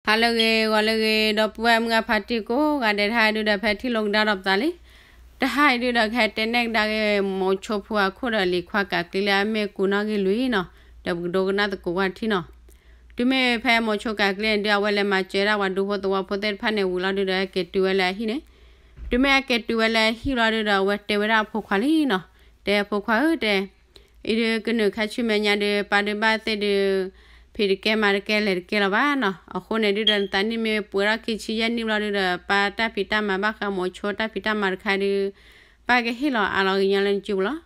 ဟါလၢအဂ့ၤ ဂီၤလၢအဂ့ၤ ဒီပုၢ်ဝဲၢ်မုၢ်အဖါတံၢ်ကိးဂၤဒဲး တဟါအံၤဒုဒီး ဖဲထံၣ်လိာ်ကဒါဒီးပသးလံ. တဟါအံၤဒုဒီး ကဟဲတဲနဲၣ်ကဒါက့ၤ မိၤဆိဖိအခိၣ်ဒီးလံၤခွါကးကျံလၢ အမ့ၢ်ကူနီၣ်ဂံၢ်လွံၢ်နီၤ, ဒီးပကဒိကနၣ်သကိးကွၢ်ထံနီၤ. တုၤမ့ၢ်ဖဲမိၤဆိကးကျံန့ၣ်ဒု အဝဲလဲၤမၤစၢၤဒၣ်ပှၤဒူဖိသဝီဖိသ့ၣ်တဖၣ်န့ၣ်ဝံၤလီၤဒုဒီး ဟဲက့ၤတုၤဝဲလၢအဟံၣ်န့ၣ်, တုၤမ့ၢ်အက့ၤတုၤဝဲလၢအဟံၣ်လီၤဒုဒီး အဝဲတဲဝဲဒၣ်အဖိခွါလံနီၤ, တဲအဖိခွါဧၢ တဲ အံၤဒုကနုာ်ခါဆူမဲာ်ညါဒု ပၢ်ဒုဘၣ်သ့ၣ်ဒု ဖံးတကဲမၤတကဲလဲၤတကဲလီၤဘၣ်နီၤ. အဃိန့ၣ်ဒုဒီး နသးနံၣ်မ့ၢ်ပှဲၤထီၣ်ခံဆံယဲၢ်နံၣ်ဘျီဒုဒီး ပၢ်တၢ်ဖံးတၢ်မၤဘၣ်ဃးမိၤဆိတၢ်ဖံးတၢ်မၤတခါဒု ပၢ်ကဟ့ၣ်လီၤအါလီၤကညီလၢနစုပူၤလီၤ.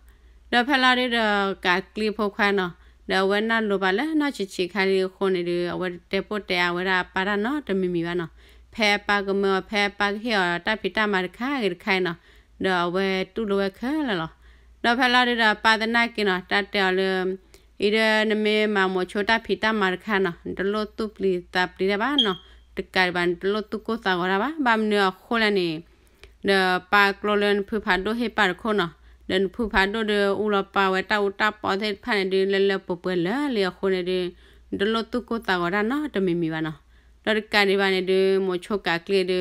ဒီးဖဲလီၤဒုဒီး ကးကျံအဖိခွါနီၤ, ဒီးအဝဲနၢ်လိၤဘၣ်လၢနီၢ်ဆံးဆံးခါလံအဃိန့ၣ်ဒု အဝဲတတဲပိၢ်တဲအါဝဲဒၣ်အပၢ်တၢ်နီတမံၤမံၤဘၣ်နီၤ. ဖဲအပၢ်ကမၢအီၤ ဖဲအပၢ်ကဟ့ၣ်အီၤတၢ်ဖံးတၢ်မၤတခါဂ့ၤတခါအံၤနီၤ, ဒီးအဝဲတူၢ်လိာ်ဝဲခဲလၢာ်လီၤ. ဒီးဖဲလီၤဒုဒီး အပၢ်သနာ်က့နီၤ တၢ်တဲအီၤလၢ အံၤဒု နမ့ၢ်မၤမိၤဆိတၢ်ဖံးတၢ်မၤတခါနီၤ နတလိၣ်သူၣ်ပျံၤသးပျံၤတၢ်ဘၣ်နီၤ, တကးဒံးဘၣ် နတလိၣ်သူၣ်ကိၢ်သးဂီၤတၢ်ဘၣ်. ဘၣ်မနုၤအဃိလဲၣ်န့ၣ် ဒီးပၢ်ကျိလၢနဖုဖးဒိၣ်ဟ့ၣ်ပၢ်တခိၣ်နီၤ, ဒီးနဖုဖးဒိၣ်ဒု အူလီၤပာ်ဝဲတၢ်အူတၢ်ပီသ့ၣ်တဖၣ်န့ၣ်ဒု လၢလၢပှဲၤပှဲၤလၢာ်လံအဃိန့ၣ်ဒု နတလိၣ်သူၣ်ကိၢ်သးဂီၤတၢ်နီတမံၤမံၤဘၣ်နီၤ. ဒီးတကးဒံးဘၣ်န့ၣ်ဒု မိၤဆိကးကျံဒု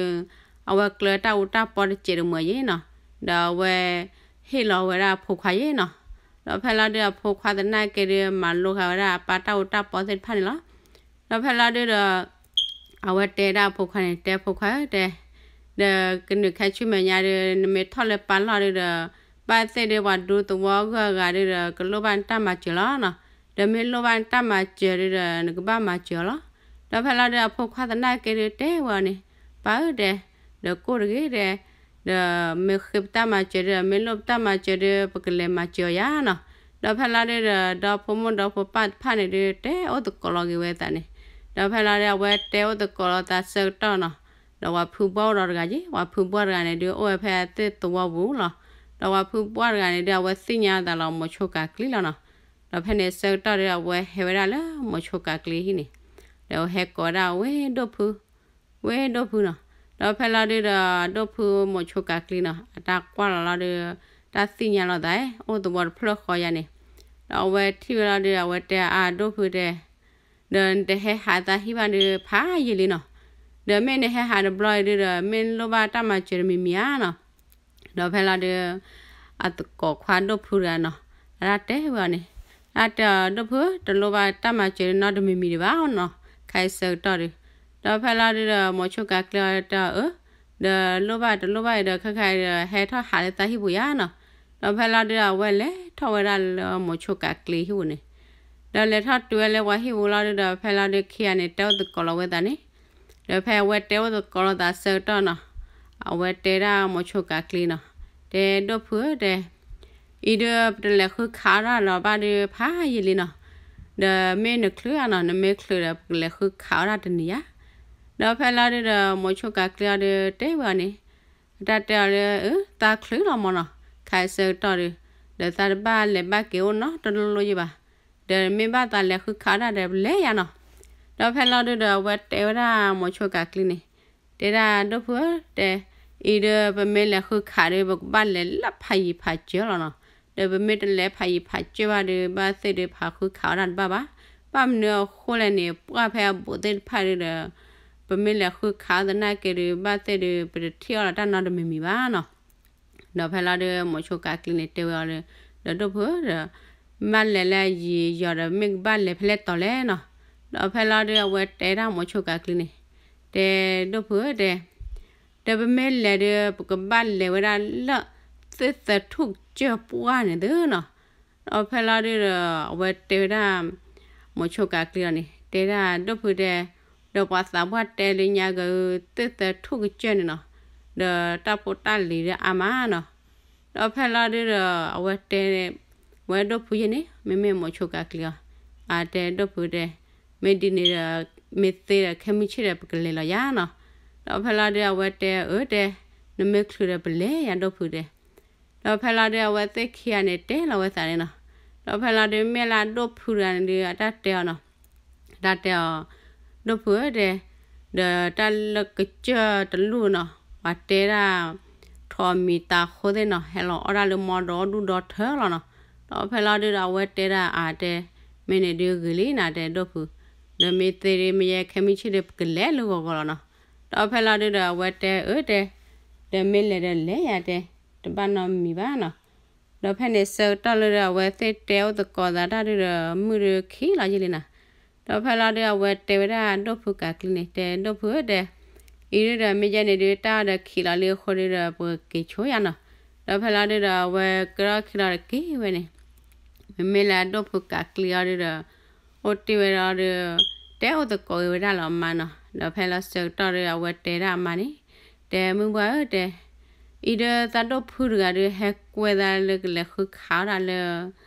အဝဲကျၢၤတၢ်အူတၢ်ပီတစဲးတမှဲၤယဲနီၤ, ဒီးအဝဲဟ့ၣ်လီၤဝဲဒၣ်အဖိခွါယဲနီၤ. ဒီးဖဲလီၤဒု အဖိခွါသနာ်က့ဒု မၤလိဃာ်ဝဲဒၣ်အပၢ်တၢ်အူတၢ်ပီသ့ၣ်တဖၣ်န့ၣ်လီၤ. ဒီးဖဲလီၤဒုဒီး အဝဲတဲဒၣ်အဖိခွါန့ၣ် တဲဖိခွါဧၢ တဲ, ဒီးကနုာ်ခါဆူမဲာ်ညါဒု နမ့ၢ်ထီၣ်လၢပၢ်လီၢ်ဒုဒီး ဘၣ်သ့ၣ်ဒုပှၤဒူသဝီဂၢၢ်အဂၤဒုဒီး ကလိၣ်ဘၣ်နတၢ်မၤစၢၤလီၤနီၤ. ဒီးမ့ၢ်လိၣ်ဘၣ်နတၢ်မၤစၢၤဒုဒီး နကဘၣ်မၤစၢၤအီၤလီၤ. ဒီးဖဲလီၤဒု အဖိခွါသနာ်က့ဒု တဲဝဲအီၤန့ၣ် ပၢ်ဧၢ တဲ, ဒီးကိၢ်တဂ့ၤ တဲ, ဒီးမ့ၢ်ဃ့ပတၢ်မၤစၢၤဒု မ့ၢ်လိၣ်ပတၢ်မၤစၢၤဒု ပကလဲၤမၤစၢၤအီၤယၤနီၤ. ဒီးဖဲလီၤဒုဒီး ဒီဖိမိၢ်ဒီဖိပၢ်တဖၣ်န့ၣ်ဒု တဲအိၣ်သကိးလီၤက့ၤဝဲသးန့ၣ်, ဒီးဖဲလီၤဒု အဝဲတဲအိၣ်သကိးလီၤသးဆၢကတီၢ်နီၤ, ဒီးပှၤဖုဘှၢ်အိၣ်ဒီးတဂၤယဲ, ပှၤဖုဘှၢ်တဂၤန့ၣ်ဒု အိၣ်ဝဲဖဲသ့ၣ်သဝီပူၤလီၤ. ဒီးပှၤဖုဘှၢ်တဂၤန့ၣ်ဒု အဝဲသ့ၣ်ညါသးလီၤမိၤဆိကးကျံလီၤနီၤ. ဒီးဖဲန့ၣ်ဆၢကတီၢ်ဒု အဝဲဟဲဝဲဒၣ်လၢမိၤဆိကးကျံဟံၣ်န့ၣ်, ဒီးအဝဲဟဲကိးဝဲဒၣ်ဝဲဒိၣ်ဖု ဝဲဒိၣ်ဖုနီၤ. ဒီးဖဲလီၤဒုဒီး ဒိၣ်ဖုမိၤဆိကးကျံနီၤ အတၢ်ကွၢ်လီၤလီၤဒု တၢ်သ့ၣ်ညါလီၤသး အိၣ်သဝီတဖျၢၣ်ဃီယါန့ၣ်, ဒီးအဝဲထံၣ်ဝဲလီၤဒု အဝဲတဲအဒိၣ်ဖုတဲ, ဒီးနတဟဲဟးသးဟံၣ်ဘၣ်ဒု ဖးယံာ်လံနီၤ. ဒီးမ့ၢ်နဟဲဟးတဘျီအံၤဒုဒီး မ့ၢ်လိၣ်ဘၣ်တၢ်မၤစၢၤတမံၤမံၤဧါနီၤ. ဒီးဖဲလီၤဒု အသကိးခွါဒိၣ်ဖုတဂၤနီၤ အတၢ်တဲဝဲအီၤန့ၣ်, တၢ်တဲအီၤဒိၣ်ဖု တလိၣ်ဘၣ်တၢ်မၤစၢၤနီတမံၤမံၤဒံးဘၣ်နီၤ ခဲအံၤဆၢကတီၢ်ဒု. ဒီးဖဲလီၤဒုဒီး မိၤဆိကးကျံတဲအီၤအၢ, ဒီးလိၣ်ဘၣ်တလိၣ်ဘၣ်အံၤဒီး ခဲခါအံၤဒီး ဟဲထီၣ်ဟးလၢသးဟံၣ်ပူၤယါနီၤ. ဒီးဖဲလီၤဒုဒီး အဝဲလဲၤထီၣ်ဝဲဒၣ်လၢမိၤဆိကးကျံဟံၣ်ပူၤန့ၣ်, ဒီးလဲၤထီၣ်တုၤဝဲလၢပှၤဟံၣ်ပူၤလီၤဒုဒီး ဖဲလီၤဒုခံဂၤန့ၣ် တဲအိၣ်သကိးလီၤဝဲသးန့ၣ်, ဒီးဖဲအဝဲတဲအိၣ်သကိးလီၤသးဆၢကတီၢ်နီၤ, အဝဲတဲဒၣ်မိၤဆိကးကျံနီၤ, တဲဒိၣ်ဖုဧၢ တဲ အံၤဒု ပတလဲၤဃုခးအီၣ်တၢ်လၢၤဘၣ်ဒုဖးယံာ်လံနီၤ. ဒီးမ့ၢ်နချုးဧါနီၤ နမ့ၢ်ချုးဒီး ပကလဲၤဃုခးအီၣ်တၢ်တနံၤယါ. ဒီးဖဲလီၤဒုဒီး မိၤဆိကးကျံအီၤဒု တဲဝဲအီၤန့ၣ်, အတၢ်တဲအီၤလၢအၢ သးချုးလီၤမၢ်နီၤ, ခဲအံၤဆၢကတီၢ်ဒု, ဒီးသးတဘၣ်လဲၤဘၣ်က့ၤအိၣ်နီတလိၣ်လိၣ်ယဲၢ်ဘၣ်. ဒီးမ့ၢ်ဘၣ်သးလဲၤဃုခးအီၣ်တၢ်ဒီး ပလဲၤယါနီၤ. ဒီးဖဲလီၤဒုဒီး အဝဲတဲဝဲဒၣ်မိၤဆိကးကျံန့ၣ်, တဲဒၣ်ဒိၣ်ဖုဧၢ တဲ, အံၤဒု ပမ့ၢ်လဲၤဃုခးဒု ပကဘၣ်လဲၤလၢဖးယံၤဖးစၢၤလီၤနီၤ. ဒီးပမ့ၢ်တလဲၤဖးယံၤဖးစၢၤဘၣ်ဒု ဘၣ်သ့ၣ်ဒု ပဟးဃုခးအီၣ်တၢ်တဘၣ်ဘၣ်. ဘၣ်မနုၤအဃိလဲၣ်န့ၣ် ပှၢ်ဖဲအဘူးသ့ၣ်တဖၣ်ဒုဒီး ပမ့ၢ်လဲၤဃုခးအီၣ်သနာ်က့ဒု ဘၣ်သ့ၣ်ဒု ပတထံၣ်အီၣ်လီၤတၢ်နီတမံၤမံၤဘၣ်နီၤ. ဒီးဖဲလီၤဒု မိၤဆိကးကျံန့ၣ် တဲဝဲအီၤလၢ ဒီးဒိၣ်ဖုဧၢ ဒီး မ့ၢ်လဲၤလၢယံာ်ယီၤဒီး မ့ၢ်ကဘၣ်လဲၤဖဲလဲၣ်တီၤလဲၣ်နီၤ. ဒီးဖဲလီၤဒု အဝဲတဲဒၣ်မိၤဆိကးကျံန့ၣ်, တဲဒိၣ်ဖုဧၢ တဲ ဒီးပမ့ၢ်လဲၤဒု ပကဘၣ်လဲၤဝဲဒၣ်လၢ သ့ၣ်သၢထူၣ်ကစၢၢ်ပှၢ်န့ၣ်သုနီၤ. ဒီးဖဲလီၤဒုဒီး အဝဲတဲဝဲဒၣ် မိၤဆိကးကျံအီၤန့ၣ် တဲဒၣ်ဒိၣ်ဖုတဲ, ဒီးပှၤသးပှၢ်တဲလၢညါက့ၤ သ့ၣ်သၢထူၣ်ကစၢၢ်န့ၣ်နီၤ, ဒီးတၢ်ဖိတၢ်လံၤဒုအါမးနီၤ. ဒီးဖဲလီၤဒုဒီး အဝဲတဲ ဝဲဒိၣ်ဖုယဲၢ်န့ၣ် မ့မ့ၢ်မိၤဆိကးကျံအီၤ, အတဲဒိၣ်ဖုတဲ, မ့ၢ်ဒ်န့ၣ်ဒီး မ့ၢ်သ့ဒီး ခဲမုၢ်ဆ့ၣ်ဒီး ပကလဲၤလီၤယါနီၤ. ဒီးဖဲလီၤဒု အဝဲတဲအၢတဲ, နမ့ၢ်ချုးဒီးပလဲၤယါဒိၣ်ဖုတဲ. ဒီးဖဲလီၤဒု အဝဲသ့ၣ်ခံဂၤန့ၣ် တဲလီၤဝဲသးန့ၣ်နီၤ. ဒီးဖဲလီၤဒု မ့ၢ်လၢဒိၣ်ဖုတဂၤန့ၣ်ဒု အတၢ်တဲအီၤနီၤ. တၢ်တဲအီၤ, ဒိၣ်ဖုဧၢတဲ, ဒီးတၢ်လၢကစၢၢ်တလူၢ်နီၤ, ပှၤတဲဒၣ် ထိးမံၤသးဃိသ့ၣ်နီၤ, ဟဲလီၤအီၣ်တၢ်လၢမီဒီဒူၣ်ဒီထၢလီၤနီၤ. ဒီးဖဲလီၤဒုဒီး အဝဲတဲဒၣ်အါတဲ, မ့ၢ်န့ၣ်ဒုဂ့ၤလံနၤတဲဒိၣ်ဖု. ဒီးမ့ၢ်သ့ဒီး မ့ၢ်ယဲခဲမုၢ်ဆ့ၣ်ဒီး ပကလဲၤလၢဂီၤဂီၤလီၤနီၤ. ဒီးဖဲလီၤဒုဒီး အဝဲတဲအၢတဲ, ဒီးမ့ၢ်လဲၤဒီးလဲၤယၤတဲ, တဘၣ်နီတမံၤဘၣ်နီၤ. ဒီးဖဲန့ၣ်ဆၢကတီၢ်လၢဒီး အဝဲသ့ၣ်တဲအိၣ်သကိးသးတၢ်ဒုဒီး မုၢ်ဒုခံလီၤယံာ်လံနီၤ. ဒီးဖဲလီၤဒုဒီး အဝဲတဲဝဲဒၣ်ဒိၣ်ဖုကးကျံန့ၣ်, တဲဒိၣ်ဖုဧၢတဲ, အံၤဒုဒီးမ့ၢ်ယဲန့ၣ်ဒု တၢ်အီၣ်ဒီးခံးလီၤလံအဃိဒုဒီး ပကက့ၤဆိယၤနီၤ. ဒီးဖဲလီၤဒုဒီး အဝဲကဒီၣ်ခံလီၤတက့ၢ်ဝဲန့ၣ်, မ့မ့ၢ်လၢအဒိၣ်ဖုကးကျံအီၤဒုဒီး အိၣ်တ့ၢ်ဝဲဒီးဒု တဲအိၣ်သကိးက့ၤဝဲဒၣ်လီၤအမါနီၤ. ဒီးဖဲလီၤဆၢကတီၢ်ဒု အဝဲတဲဒၣ်အမါန့ၣ်, တဲမုၢ်ဘှၢ်ဧၢတဲ, အံၤဒုသးဒိၣ်ဖုတဂၤဒု ဟဲကွဲသးလၢကလဲၤဃုခးအီၣ်တၢ်လၢ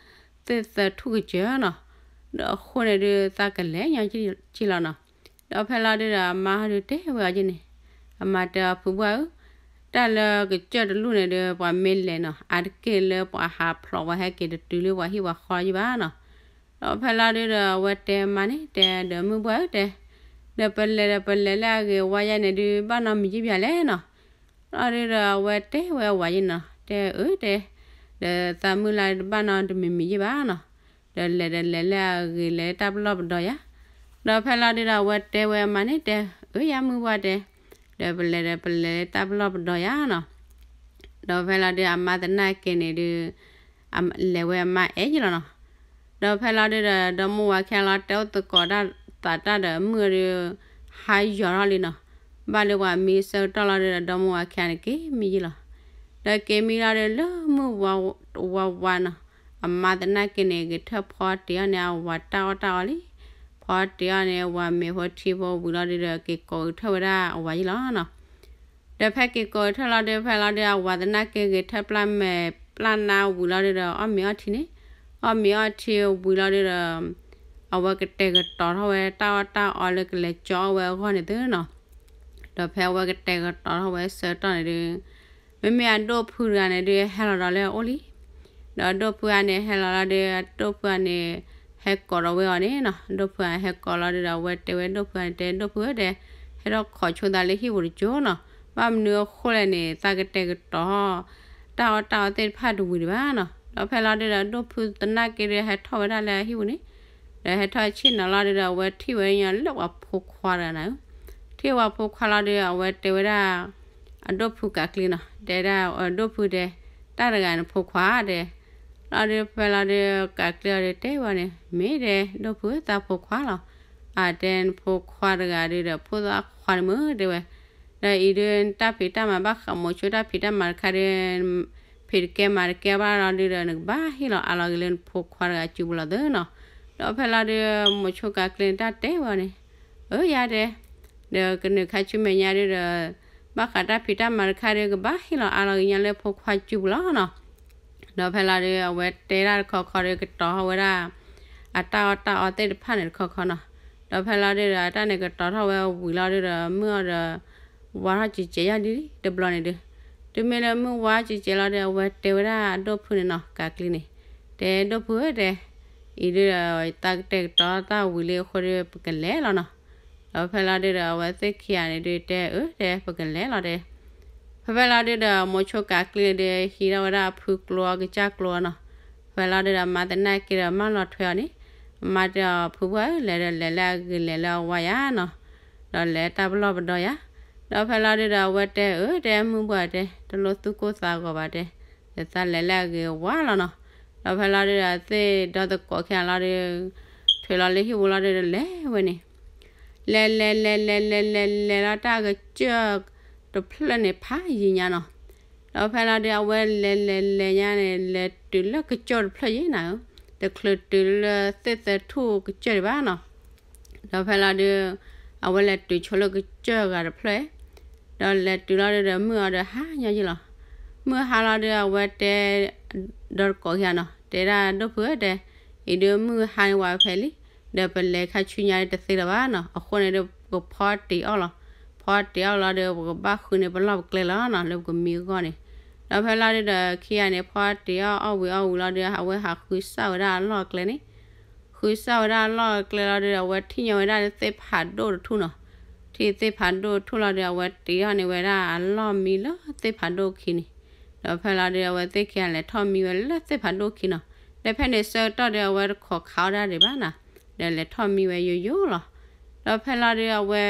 သ့ၣ်သၢထူၣ်ကစၢၢ်နီၤ. ဒီးအဃိန့ၣ်ဒု သးကလဲၤညီက့လီၤနီၤ. ဒီးဖဲလီၤဒုဒီး အမါဟီဒုတဲဝဲအီၤက့န့ၣ်, အမါတဲအီၤဖုဘှၢ်ဧၢ, တၢ်လၢကစၢၢ်တလူၢ်န့ၣ်ဒု ပှၤမ့ၢ်လဲၤနီၤ အါတက့ၢ်လၢပှၤဟးဖျိး ပှၤဟဲက့ၤတတုၤလၢပှၤဟံၣ်ပှၤဃီယံၤဘၣ်နီၤ. ဒီးဖဲလီၤဒုဒီး အဝဲတဲမါန့ၣ် တဲဒီးမုၢ်ဘှၢ်ဧၢတဲ, ဒီးပလဲၤဒီးပလဲၤလၢအဂ့ၤအဝါယဲန့ၣ်ဒု ဘၣ်နီတမံၤယံၤဘၣ်လဲၣ်နီၤ. လီၤဒုဒီး အဝဲတဲဝဲအဝၤယံၤနီၤ, တဲအၢတဲ, ဒီးသးမုၢ်လၢ်တဘၣ်နီတမံၤမံၤယံၤဘၣ်နီၤ. ဒီးလဲၤဒီးလဲၤလၢအဂ့ၤ လဲၤတၢ်ပလီၢ်ပဒီယၤ. ဒီးဖဲလီၤဒုဒီး အဝဲတဲဝဲအမါန့ၣ် တဲအၢယၤမုၢ်ဘှၢ်တဲ, ဒီးပလဲၤဒီးပလဲၤလၢတၢ်ပလီၢ်ပဒီယၤနီၤ. ဒီးဖဲလီၤဒု အမါသနာ်က့န့ၣ်ဒု လဲၤဝဲအမါအဲၣ်ယံၤလီၤနီၤ. ဒီးဖဲလီၤဒုဒီး ဒီမုၢ်ဝၤခံဂၤလီၤ တဲအိၣ်သကိးတၢ်သးတၢ်ဒီးမုၢ်အီၤဒု ဟါယီၤထီၣ်လံနီၤ. ဘၣ်လၢပှၤမံဆၢကတီၢ်လီၤဒုဒီး ဒီမုၢ်ဝၤခံဂၤန့ၣ်က့ၤမံယံၤလီၤ. ဒီးက့ၤမံလီၤဒု လၢမုၢ်ဝါဝါနီၤ, အမါသနာ်က့န့ၣ် ဂဲၤထၢၣ်ဖီတ့ၢ်အီၤန့ၣ် အဝၤတၢ်အီၣ်တၢ်အီလံ. ဖီတ့ၢ်အီၤန့ၣ် အဝၤမ့ၤဖိထံဖိဝံၤလီၤဒုဒီး က့ၤကိးဂဲၤထၢၣ်ဝဲဒၣ်အဝၤယံၤလီၤနီၤ. ဒီးဖဲက့ၤကိးဂဲၤထၢၣ်လီၤဒု ဖဲလီၤဒု အဝၤသနာ်က့ဂဲၤထၢၣ်ပျၢ်မဲာ်ပျၢ်နါဝံၤလီၤဒုဒီး အီၣ်မ့ၤအီထံန့ၣ်, အီၣ်မ့ၤအီထံဝံၤလီၤဒုဒီး အဝဲကတဲာ်ကတီၤထီၣ်ဝဲတၢ်အီၣ်တၢ်အီလၢကလဲၤကၠီအီၣ်ဝဲအဂီၢ်န့ၣ်သုနီၤ. ဒီးဖဲအဝဲကတဲာ်ကတီၤထီၣ်ဝဲဆၢကတီၢ်န့ၣ်ဒု မ့မ့ၢ်အဒိၣ်ဖုတဂၤန့ၣ်ဒု ဟဲလီၤဒီးလၢအအိၣ်လံ. ဒီးဒိၣ်ဖုဧါန့ၣ် ဟဲလီၤလီၤဒု ဒိၣ်ဖုဧါန့ၣ် ဟဲကိးဒီးဝဲအီၤန့ၣ်နီၤ. ဒိၣ်ဖုဧါဟဲကိးလီၤဒုဒီး အဝဲတဲဝဲဒိၣ်ဖုဧါန့ၣ် တဲဒိၣ်ဖုဧၢတဲ, ဟဲထီၣ်ခိးဆိသးလၢဟံၣ်ပူၤတကၠိနီၤ. ဘၣ်မနုၤအဃိလဲၣ်န့ၣ် သးကတဲာ်ကတီၤ တၢ်အီၣ်တၢ်အီသ့ၣ်တဖၣ်တဝံၤဒံးဘၣ်နီၤ. ဒီးဖဲလီၤဒုဒီး ဒိၣ်ဖုသနာ်က့ဒု ဟဲထီၣ်ဝဲဒၣ်လၢအဟံၣ်ပူၤန့ၣ်, ဒီးဟဲထီၣ်ဆ့ၣ်နီၤလီၤဒုဒီး အဝဲထံၣ်ဝဲညီလၢပှၤဖိခွါတဂၤနၤဧၢ. ထံၣ်ပှၤဖိခွါလီၤဒု အဝဲတဲဝဲဒၣ် အဒိၣ်ဖုကးကျံနီၤ, တဲဒၣ်အဒိၣ်ဖုတဲ, တၢ်တဂၤန့ၣ်ဖိခွါတဲ. လီၤဒုဖဲလီၤဒု ကးကျံအီၤဒုတဲဝဲန့ၣ် မ့ၢ်တဲ ဒိၣ်ဖုသးဖိခွါလီၤ. အတဲနဖိခွါတဂၤဒုဒီး ဖိသၣ်ခွါန့ၣ်မ့ၢ်တဲဝဲ, ဒီးအံၤဒု တၢ်ဖံးတၢ်မၤဘၣ်ဃးမိၤဆိတၢ်ဖံးတၢ်မၤတခါဒု ဖံးတကဲမၤတကဲဘၣ်လီၤဒုဒီး နကဘၣ်ဟ့ၣ်လီၤအးလီၤက့ၤလၢနဖိခွါတဂၤစုပူၤလီၤသုနီၤ. ဒီးဖဲလီၤဒု မိၤဆိကးကျံတၢ်တဲဝဲန့ၣ်, အၢယါတဲ, ဒီးကနုာ်ခါဆူမဲာ်ညါဒုဒီး ဘၣ်ဃးတၢ်ဖံးတၢ်မၤတခါဒု ကဘၣ်ဟ့ၣ်လီၤအးလီၤက့ၤညါလၢဖိခွါစုပူၤလီၤနီၤ. ဒီးဖဲလီၤဒု အဝဲတဲဒၣ်တခီခီဒု ကတီၤထီၣ်ဝဲဒၣ် အတၢ်အီၣ်တၢ်အီသ့ၣ်တဖၣ်န့ၣ်တခီခီနီၤ. ဒီးဖဲလီၤဒုဒီး အတၢ်န့ၣ်ကတီၤထီၣ်ဝဲဝံၤလီၤဒုဒီး မုၢ်အီၤဒီး ဝါထီၣ်စံးကဲးယၢ်ဒ်တဘျီန့ၣ်ဒု, တုၤမ့ၢ်လၢမုၢ်ဝါစံးကဲးလီၤဒု အဝဲတဲဝဲဒၣ်အဒိၣ်ဖုန့ၣ်နီၤ ကးကျံန့ၣ်, တဲဒိၣ်ဖုဧၢတဲ, အံၤဒုဒီး သးကတဲာ်ကတီၤတၢ်ဝံၤလံအဃိဒု ပကလဲၤလီၤနီၤ. ဒီးဖဲလီၤဒုဒီး အဝဲသ့ၣ်ခံဂၤန့ၣ်ဒု တဲအၢတဲ ပကလဲၤလီၤတဲ. ဖဲဖဲလီၤဒုဒီး မိၤဆိကးကျံန့ၣ်ဒု ဟံးထီၣ်ဝဲဒၣ်အဖုကျိအီၤကစၢ်ကျိအီၤနီၤ. ဖဲလီၤဒုဒီး အမါသနာ်က့ဒီး မၢလီၤထွဲအီၤန့ၣ်, အမါတဲအီၤ ဖုဘှၢ်ဧၢ လဲၤဒီးလဲၤလၢအဂ့ၤ လဲၤလၢအဝါယၤနီၤ, ဒီးလဲၤတၢ်ပလီၢ်ပဒီယၤ. ဒီးဖဲလီၤဒုဒီး အဝဲတဲအၢတဲ မုၢ်ဘှၢ်တဲ တလိၣ်သူၣ်ကိၢ်သးဂီၤဘၣ်တဲ, ဒီးသးလဲၤလၢအဂ့ၤအဝါလီၤနီၤ. ဒီးဖဲလီၤဒုဒီး သ့ၣ်ဒီသကိးခံဂၤလီၤဒု ထွဲလီၤလၢဟံၣ်ပူၤလီၤဒုဒီး လဲၤဝဲန့ၣ် လဲၤလဲၤလဲၤလဲၤလဲၤလဲၤလဲၤလီၤတၢ်ကစၢၢ်တဖျၢၣ်န့ၣ် ဖးယံၤညါနီၤ. ဒီးဖဲလီၤဒု အဝဲလဲၤလဲၤလဲၤညါန့ၣ် လဲၤတုၤလၢကစၢၢ်တဖျၢၣ်ယံၤနၤဧၢ, တချုးတုၤလၢသ့ၣ်သၢထူၣ်ကစၢၢ်ဒံးဘၣ်နီၤ. ဒီးဖဲလီၤဒု အဝဲလဲၤတုၤဆိလၢကစၢၢ်ဂၤတဖျၢၣ်, ဒီးလဲၤတုၤလီၤဒုဒီး မုၢ်အီၤဒီးဟါညီယံၤလီၤ. မုၢ်ဟါလီၤဒု အဝဲတဲ ဒီသကိးခံဂၤနီၤ, တဲဒၣ်ဒိၣ်ဖုဧၢတဲ, အံၤဒုမုၢ်ဟါန့ၣ်ဝဲဖဲလံ, ဒီးပလဲၤခါဆူညါတသ့လၢၤဘၣ်နီၤ. အဃိန့ၣ်ဒု ပကဖီတ့ၢ်အီၣ်လီၤ. ဖီတ့ၢ်အီၣ်လီၤဒု ပကဘၣ်ဃုန့ၢ်ပလီၢ်ပကျဲလီၤနီၤ လၢပကမံအဂီၢ်န့ၣ်. ဒီးဖဲလီၤဒုဒီး ခံဂၤန့ၣ် ဖီတ့ၢ်အီၣ်အီၣ်ဝံၤအီၣ်ဝံၤလီၤဒု အဝဲဟးဃုစၢ်ဝဲဒၣ်အလီၢ်အကျဲန့ၣ် ဃုစၢ်ဝဲဒၣ်အလီၢ်အကျဲလီၤဒု အဝဲထံၣ်ညီဝဲဒၣ်လၢသ့ၣ်ဖးဒိၣ်တထူၣ်နီၤ. ထံၣ်သ့ၣ်ဖးဒိၣ်တထူၣ်လီၤဒု အဝဲတ့ၢ်အီၣ်န့ၢ်ဝဲဒၣ်အလီၢ်မံလၢသ့ၣ်ဖးဒိၣ်ခံန့ၣ်. ဒီးဖဲလီၤဒု အဝဲသ့ၣ်ခံဂၤလဲၤထီၣ်မံဝဲလၢသ့ၣ်ဖးဒိၣ်ခံနီၤ. ဒီးဖဲန့ၣ်ဆၢကတီၢ်ဒု အဝဲတခိးခးအီၣ်ဒၣ်ဒံးဘၣ်နီၤ. ဒီးလဲၤထီၣ်မံဝဲယိယိလီၤ. ဒီးဖဲလီၤဒုးအဝဲ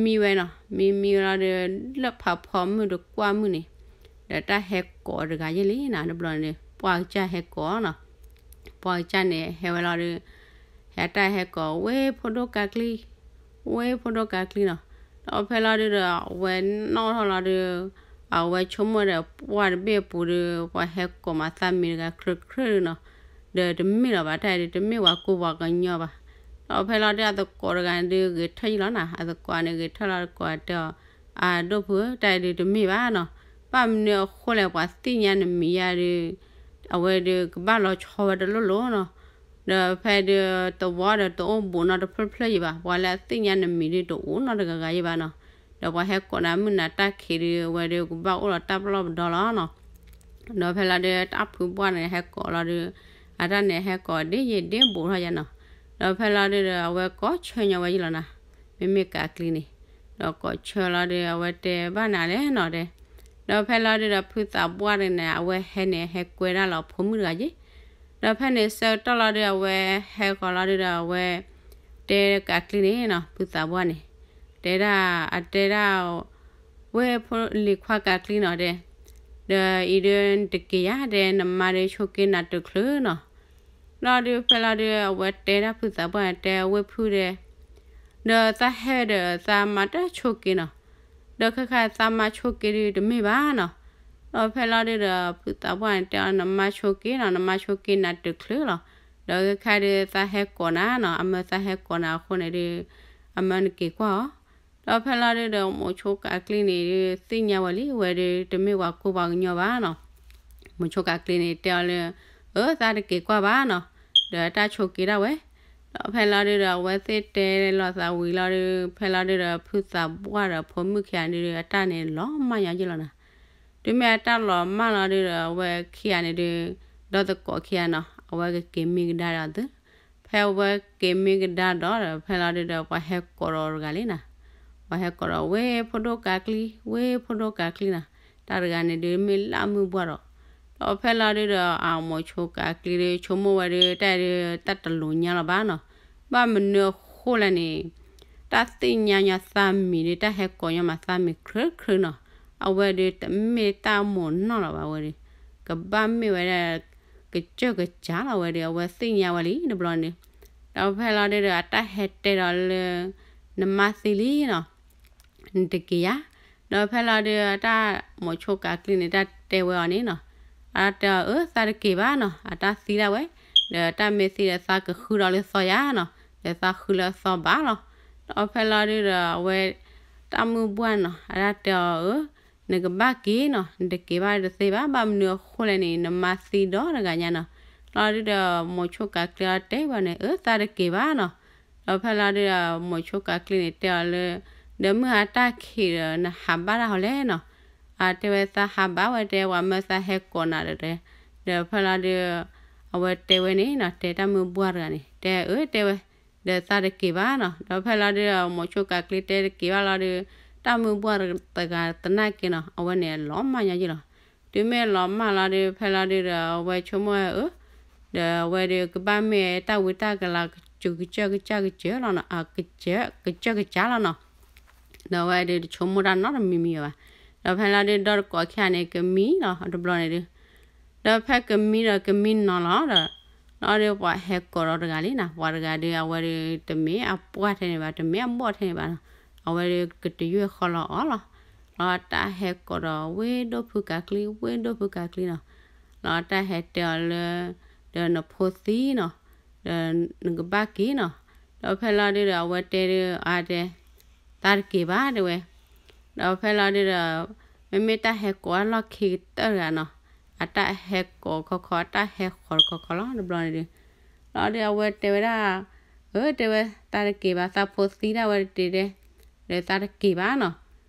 မံဝဲနီၤ, မံမံဝဲလီၤဒုး လၢဖးဖီမုၢ်တကွၢ်မုၢ်န့ၣ်, ဒီးတၢ်ဟဲကိးတဂၤယဲၢ်လံနီၤ, တဘျီန့ၣ် ပှၢ်ကစၢ်ဟဲကိးနီၤ. ပှၢ်ကစၢ်န့ၣ် ဟဲဝဲလီၤဒုး ဟဲတၢ်ဟဲကိး ဝ့ၢ်ဖိဒိၣ်ကးကျံ, ဝ့ၢ်ဖိဒိၣ်ကးကျံနီၤ. ဒီးဖဲလီၤဒုးဒီး အဝဲနီၣ်ထီၣ်လီၤဒုး အဝဲဆိကမိၣ်ဒီး ပှၢ်တဘ့ၣ်အပူၤဒီး ပှၤဟဲကိးမးသးမံၤတဂၤချၢချၢနီၤ. ဒီးတမ့ၢ်လီၤဘၣ် တၢ်အံၤဒုး တမ့ၢ်ပှၤကူပှၤကညီဘၣ်. ဒီးဖဲလီၤဒုးအသကိးတဂၤန့ၣ်ဒုး ဂဲၤထၢၣ်ယံလီၤနီၤ. အသကိးန့ၣ် ဂဲၤထၢၣ်လီၤသကိးတဲအီၤ, အဒိၣ်ဖုဧၢ, တၢ်အံၤဒုးတမ့ၢ်ဘၣ်နီၤ. ဘၣ်မနုၤအဃိလဲၣ် ပှၤသ့ၣ်ညါနမံၤယါဒုး အဝဲဒုးကဘၣ်လီၤဆီဝဲတလိၣ်လိၣ်နီၤ. ဒီးဖဲဒုး သဝီဒီးတအိၣ်ဘူးနီတဖျၢၣ်ဖျၢၣ်ယံၤဘၣ်, ပှၤလၢအသ့ၣ်ညါနမံၤဒုးတအိၣ်နီတဂၤဂၤယံၤဘၣ်နီၤ. ဒီးပှၤဟဲကိးနၤမုၢ်နၤတၢ်ခံးဒုး အဝဲဒုးကဘၣ်အိၣ်လီၤတၢ်ပလီၢ်ပဒီလီၤနီၤ. ဒီးဖဲလီၤဒုး တၢ်ဖုဘၣ်န့ၣ်ဟဲကိးလီၤဒုး အတၢ်န့ၣ်ဟဲကိးဒ်ယံၤဒ်ဘူးထီၣ်ယါနီၤ. ဒီးဖဲလီၤဒုးဒီး အဝဲကိးဆၢညီဝဲယံၤလီၤနီၤ, မ့မ့ၢ်ကးကျံန့ၣ်. ဒီးကိးဆၢလီၤဒုး အဝဲတဲဘၣ်နၤလဲၣ်နီၤတဲ. ဒီးဖဲလီၤဒုးဒီး ဖုသးပှၢ်န့ၣ် အဝဲဟဲန့ၣ် ဟဲကွဲဒၣ်လီၤဖိမုၣ်တဂၤယံၤ. ဒီးဖဲန့ၣ်ဆၢကတီၢ်လီၤဒုး အဝဲဟဲဃီၤလီၤဒုးဒီး အဝဲတဲကးကျံန့ၣ်နီၤ, ဖုသးပှၢ်န့ၣ် တဲဒၣ် အတဲဒၣ် ဝ့ၢ်ဖိလံၤခွါကးကျံနီၤတဲ, ဒီးအံၤဒုးနတက့ၤယါတဲ, နမါဒုးဆိးက့နၤတချုးနီၤ. လီၤဒုးဖဲလီၤဒုး အဝဲတဲဒၣ်ဖုသးပှၢ်န့ၣ် တဲဝ့ၢ်ဖုတဲ, ဒီးသးဟဲဒီးသးမါတဆိးက့နီၤ. ဒီးခဲခါသးမါဆိးက့ဒုးတမ့ၢ်ဘၣ်နီၤ. ဒီးဖဲလီၤဒုးဒီး ဖုသးပှၢ်န့ၣ်တဲအီၤ နမါဆိးက့နီၤ, နမါဆိးက့နၤတချုးလီၤ. ဒီးခဲခါဒုးသးဟဲကိးနၤနီၤ, အမၢသးဟဲကိးနၤအဃိန့ၣ်ဒုး အမၢနက့ၤကွၢ်အီၤ. ဒီးဖဲလီၤဒုးဒီး မိၤဆိကးကျံန့ၣ်ဒုး သ့ၣ်ညါဝဲလံ အဝဲဒုးတမ့ၢ်ပှၤကူပှၤကညီဘၣ်နီၤ. မိၤဆိကးကျံန့ၣ်တဲအီၤလၢ အၢ သးတက့ၤကွၢ်ဘၣ်နီၤ, ဒီးတၢ်ဆိးက့ဒၣ်ဝဲ. ဒီးဖဲလီၤဒုးဒီး အဝဲသ့ၣ်တဲလီၤသးဝံၤလီၤဒုး ဖဲလီၤဒုးဒီး ဖုသးပှၢ်ဒီးဖိမုၣ်ခံဂၤန့ၣ်ဒုး အတၢ်န့ၣ်လီၤမၢ်ညီယံၤလီၤနီၤ. တုၤမ့ၢ်အတၢ်လီၤမၢ်လီၤဒုးဒီး အဝဲခံဂၤန့ၣ်ဒုး ဒီသကိးခံဂၤနီၤ အဝဲကက့ၤမံကဒါဒီးသု ဖဲအဝဲက့ၤမံကဒါဒီး ဖဲလီၤဒုးဒီး ပှၤဟဲကိးဒီးတဂၤလံနီၤ. ပှၤဟဲကိးဒီး ဝ့ၢ်ဖိဒိၣ်ကးကျံ, ဝ့ၢ်ဖိဒိၣ်ကးကျံနီၤ, တၢ်တဂၤန့ၣ်ဒုးမ့ၢ်လၢအမုၢ်ပှၢ်ဒီး, ဒီးဖဲလီၤဒုးဒီး အမိၤဆိကးကျံဒုး ဆိကမိၣ်ဝဲဒုး တၢ်ဒုးတၢ်တလိၤညါလီၤဘၣ်နီၤ. ဘၣ်မနုၤအဃိလဲၣ်န့ၣ် တၢ်သ့ၣ်ညါညီသးမံၤဒုး တၢ်ဟဲကိးညီမးသးမံၤချၢချၢနီၤ, အဝဲဒုးတမ့ၢ်တၢ်မိၢ်နီၢ်လီၤဘၣ်ဝဲဒုး, ကဘၣ်မ့ၢ်ဝဲဒၣ် ကစၢၢ်ကစၢ်လီၤဝဲဒုး အဝဲသ့ၣ်ညါဝဲလံတဘျီန့ၣ်. ဒီးဖဲလီၤဒုးဒီး အတၢ်ဟဲတဲဒီးလၢ နမါသံလံနီၤ နတက့ၤယါ. ဒီးဖဲလီၤဒုး အတၢ်မိၤဆိကးကျံန့ၣ် တၢ်တဲဝဲအီၤန့ၣ်နီၤ, အတၢ်တဲအီၤ အၢ သးတက့ၤဘၣ်နီၤ, အတၢ်သံဒၣ်ဝဲ, ဒီးတၢ်မ့ၢ်သံဒီးသးကဃုဒီးလၢသီယါနီၤ, ဒီးသးဃုလၢသီဘၣ်လီၤ. ဒီးဖဲလီၤဒုးဒီး အဝဲ တၢ်မုၢ်ပှၢ်နီၤ အတၢ်တဲအီၤ အၢ နကဘၣ်က့ၤနီၤ, နတက့ၤဘၣ်တသ့ဘၣ်, ဘၣ်မနုၤအဃိလဲၣ်န့ၣ် နမါသံဒီးတဂၤညါနီၤ. လီၤဒုးဒီး မိၤဆိကးကျံအီၤတဲဝဲန့ၣ် အၢ သးတက့ၤဘၣ်နီၤ. ဒီးဖဲလီၤဒုးဒီး မိၤဆိကးကျံန့ၣ်တဲအီၤလၢ ဒီးမုၢ်ဟါတၢ်ခံးဒီး နဟးဘၣ်တၢ်ဟီလဲၣ်နီၤ. အတဲဝဲသးဟးဘၣ်ဝဲတဲ ပှၤမၢသးဟဲကိးနၤဒီးတဲ, ဒီးဖဲလီၤဒုး အဝဲတဲဝဲန့ၣ်နီၤ တဲတၢ်မုၢ်ပှၢ်တဂၤန့ၣ် တဲအၢတဲဝဲ, ဒီးသးတက့ၤဘၣ်နီၤ. ဒီးဖဲလီၤဒုးဒီး မိၤဆိကးကျံတဲတက့ၤဘၣ်လီၤဒုး တၢ်မုၢ်ပှၢ်တဂၤသနာ်က့နီၤ အဝဲန့ၣ်လီၤမၢ်ညီယံၤလီၤ. တုၤမ့ၢ်လီၤမၢ်လီၤဒုး ဖဲလီၤဒုးဒီး အဝဲဆိကမိၣ်ဝဲအၢ ဒီးအဝဲဒုးကဘၣ်မ့ၢ်တၢ်ဝံတၢ်ကလၤ ကစၢၢ်ကစၢ်ကစၢ်ကစၢၢ်လီၤနီၤ, အကစၢၢ်ကစၢ်ကစၢ်လီၤနီၤ. ဒီးအဝဲဒုးတဆိကမိၣ်တၢ်နီတမံၤမံၤဘၣ်. ဒီးဖဲလီၤဒုးဒီသကိးခံဂၤန့ၣ် ကမံလီၤတဘျီန့ၣ်ဒုး ဒီးဖဲကမံဒီးကမံနီၤလီၤဒီး လီၤဒုးပှၤဟဲကိးဒီးတဂၤလံနီၤ, ပှၤတဂၤဒုး အဝဲဒုးတမ့ၢ်အပှၢ်ထဲန့ၣ်ဘၣ် တမ့ၢ်အဘီၣ်ထဲန့ၣ်ဘၣ်နီၤ, အဝဲဒုးကတယွဲၢ်ဃီလီၤအီၤလီၤ. လီၤတၢ်ဟဲကိးဒီး ဝ့ၢ်ဒိၣ်ဖုကးကျံ ဝ့ၢ်ဒိၣ်ဖုကးကျံနီၤ. လီၤတၢ်ဟဲတဲအီၤလၢ ဒီးနဖိသံနီၤ, ဒီးနကဘၣ်က့ၤနီၤ. ဒီးဖဲလီၤဒုးဒီး အဝဲတဲဒုး အါတဲ သးတက့ၤဘၣ်တဲဝဲ. ဒီးဖဲလီၤဒုးဒီး မ့မ့ၢ်တၢ်ဟဲကိးအလီၢ်ခံကတၢၢ်တဂၤနီၤ, အတၢ်ဟဲကိးခီခီ အတၢ်ဟဲဃီၤတခီခီလီၤ တဘျီန့ၣ်ဒုး လီၤဒုးအဝဲတဲဝဲဒၣ် အၢ တဲဝဲ သးတက့ၤဘၣ် သးဖိသံဒၣ်ဝဲတတဲတဲ, ဒီးသးတက့ၤဘၣ်နီ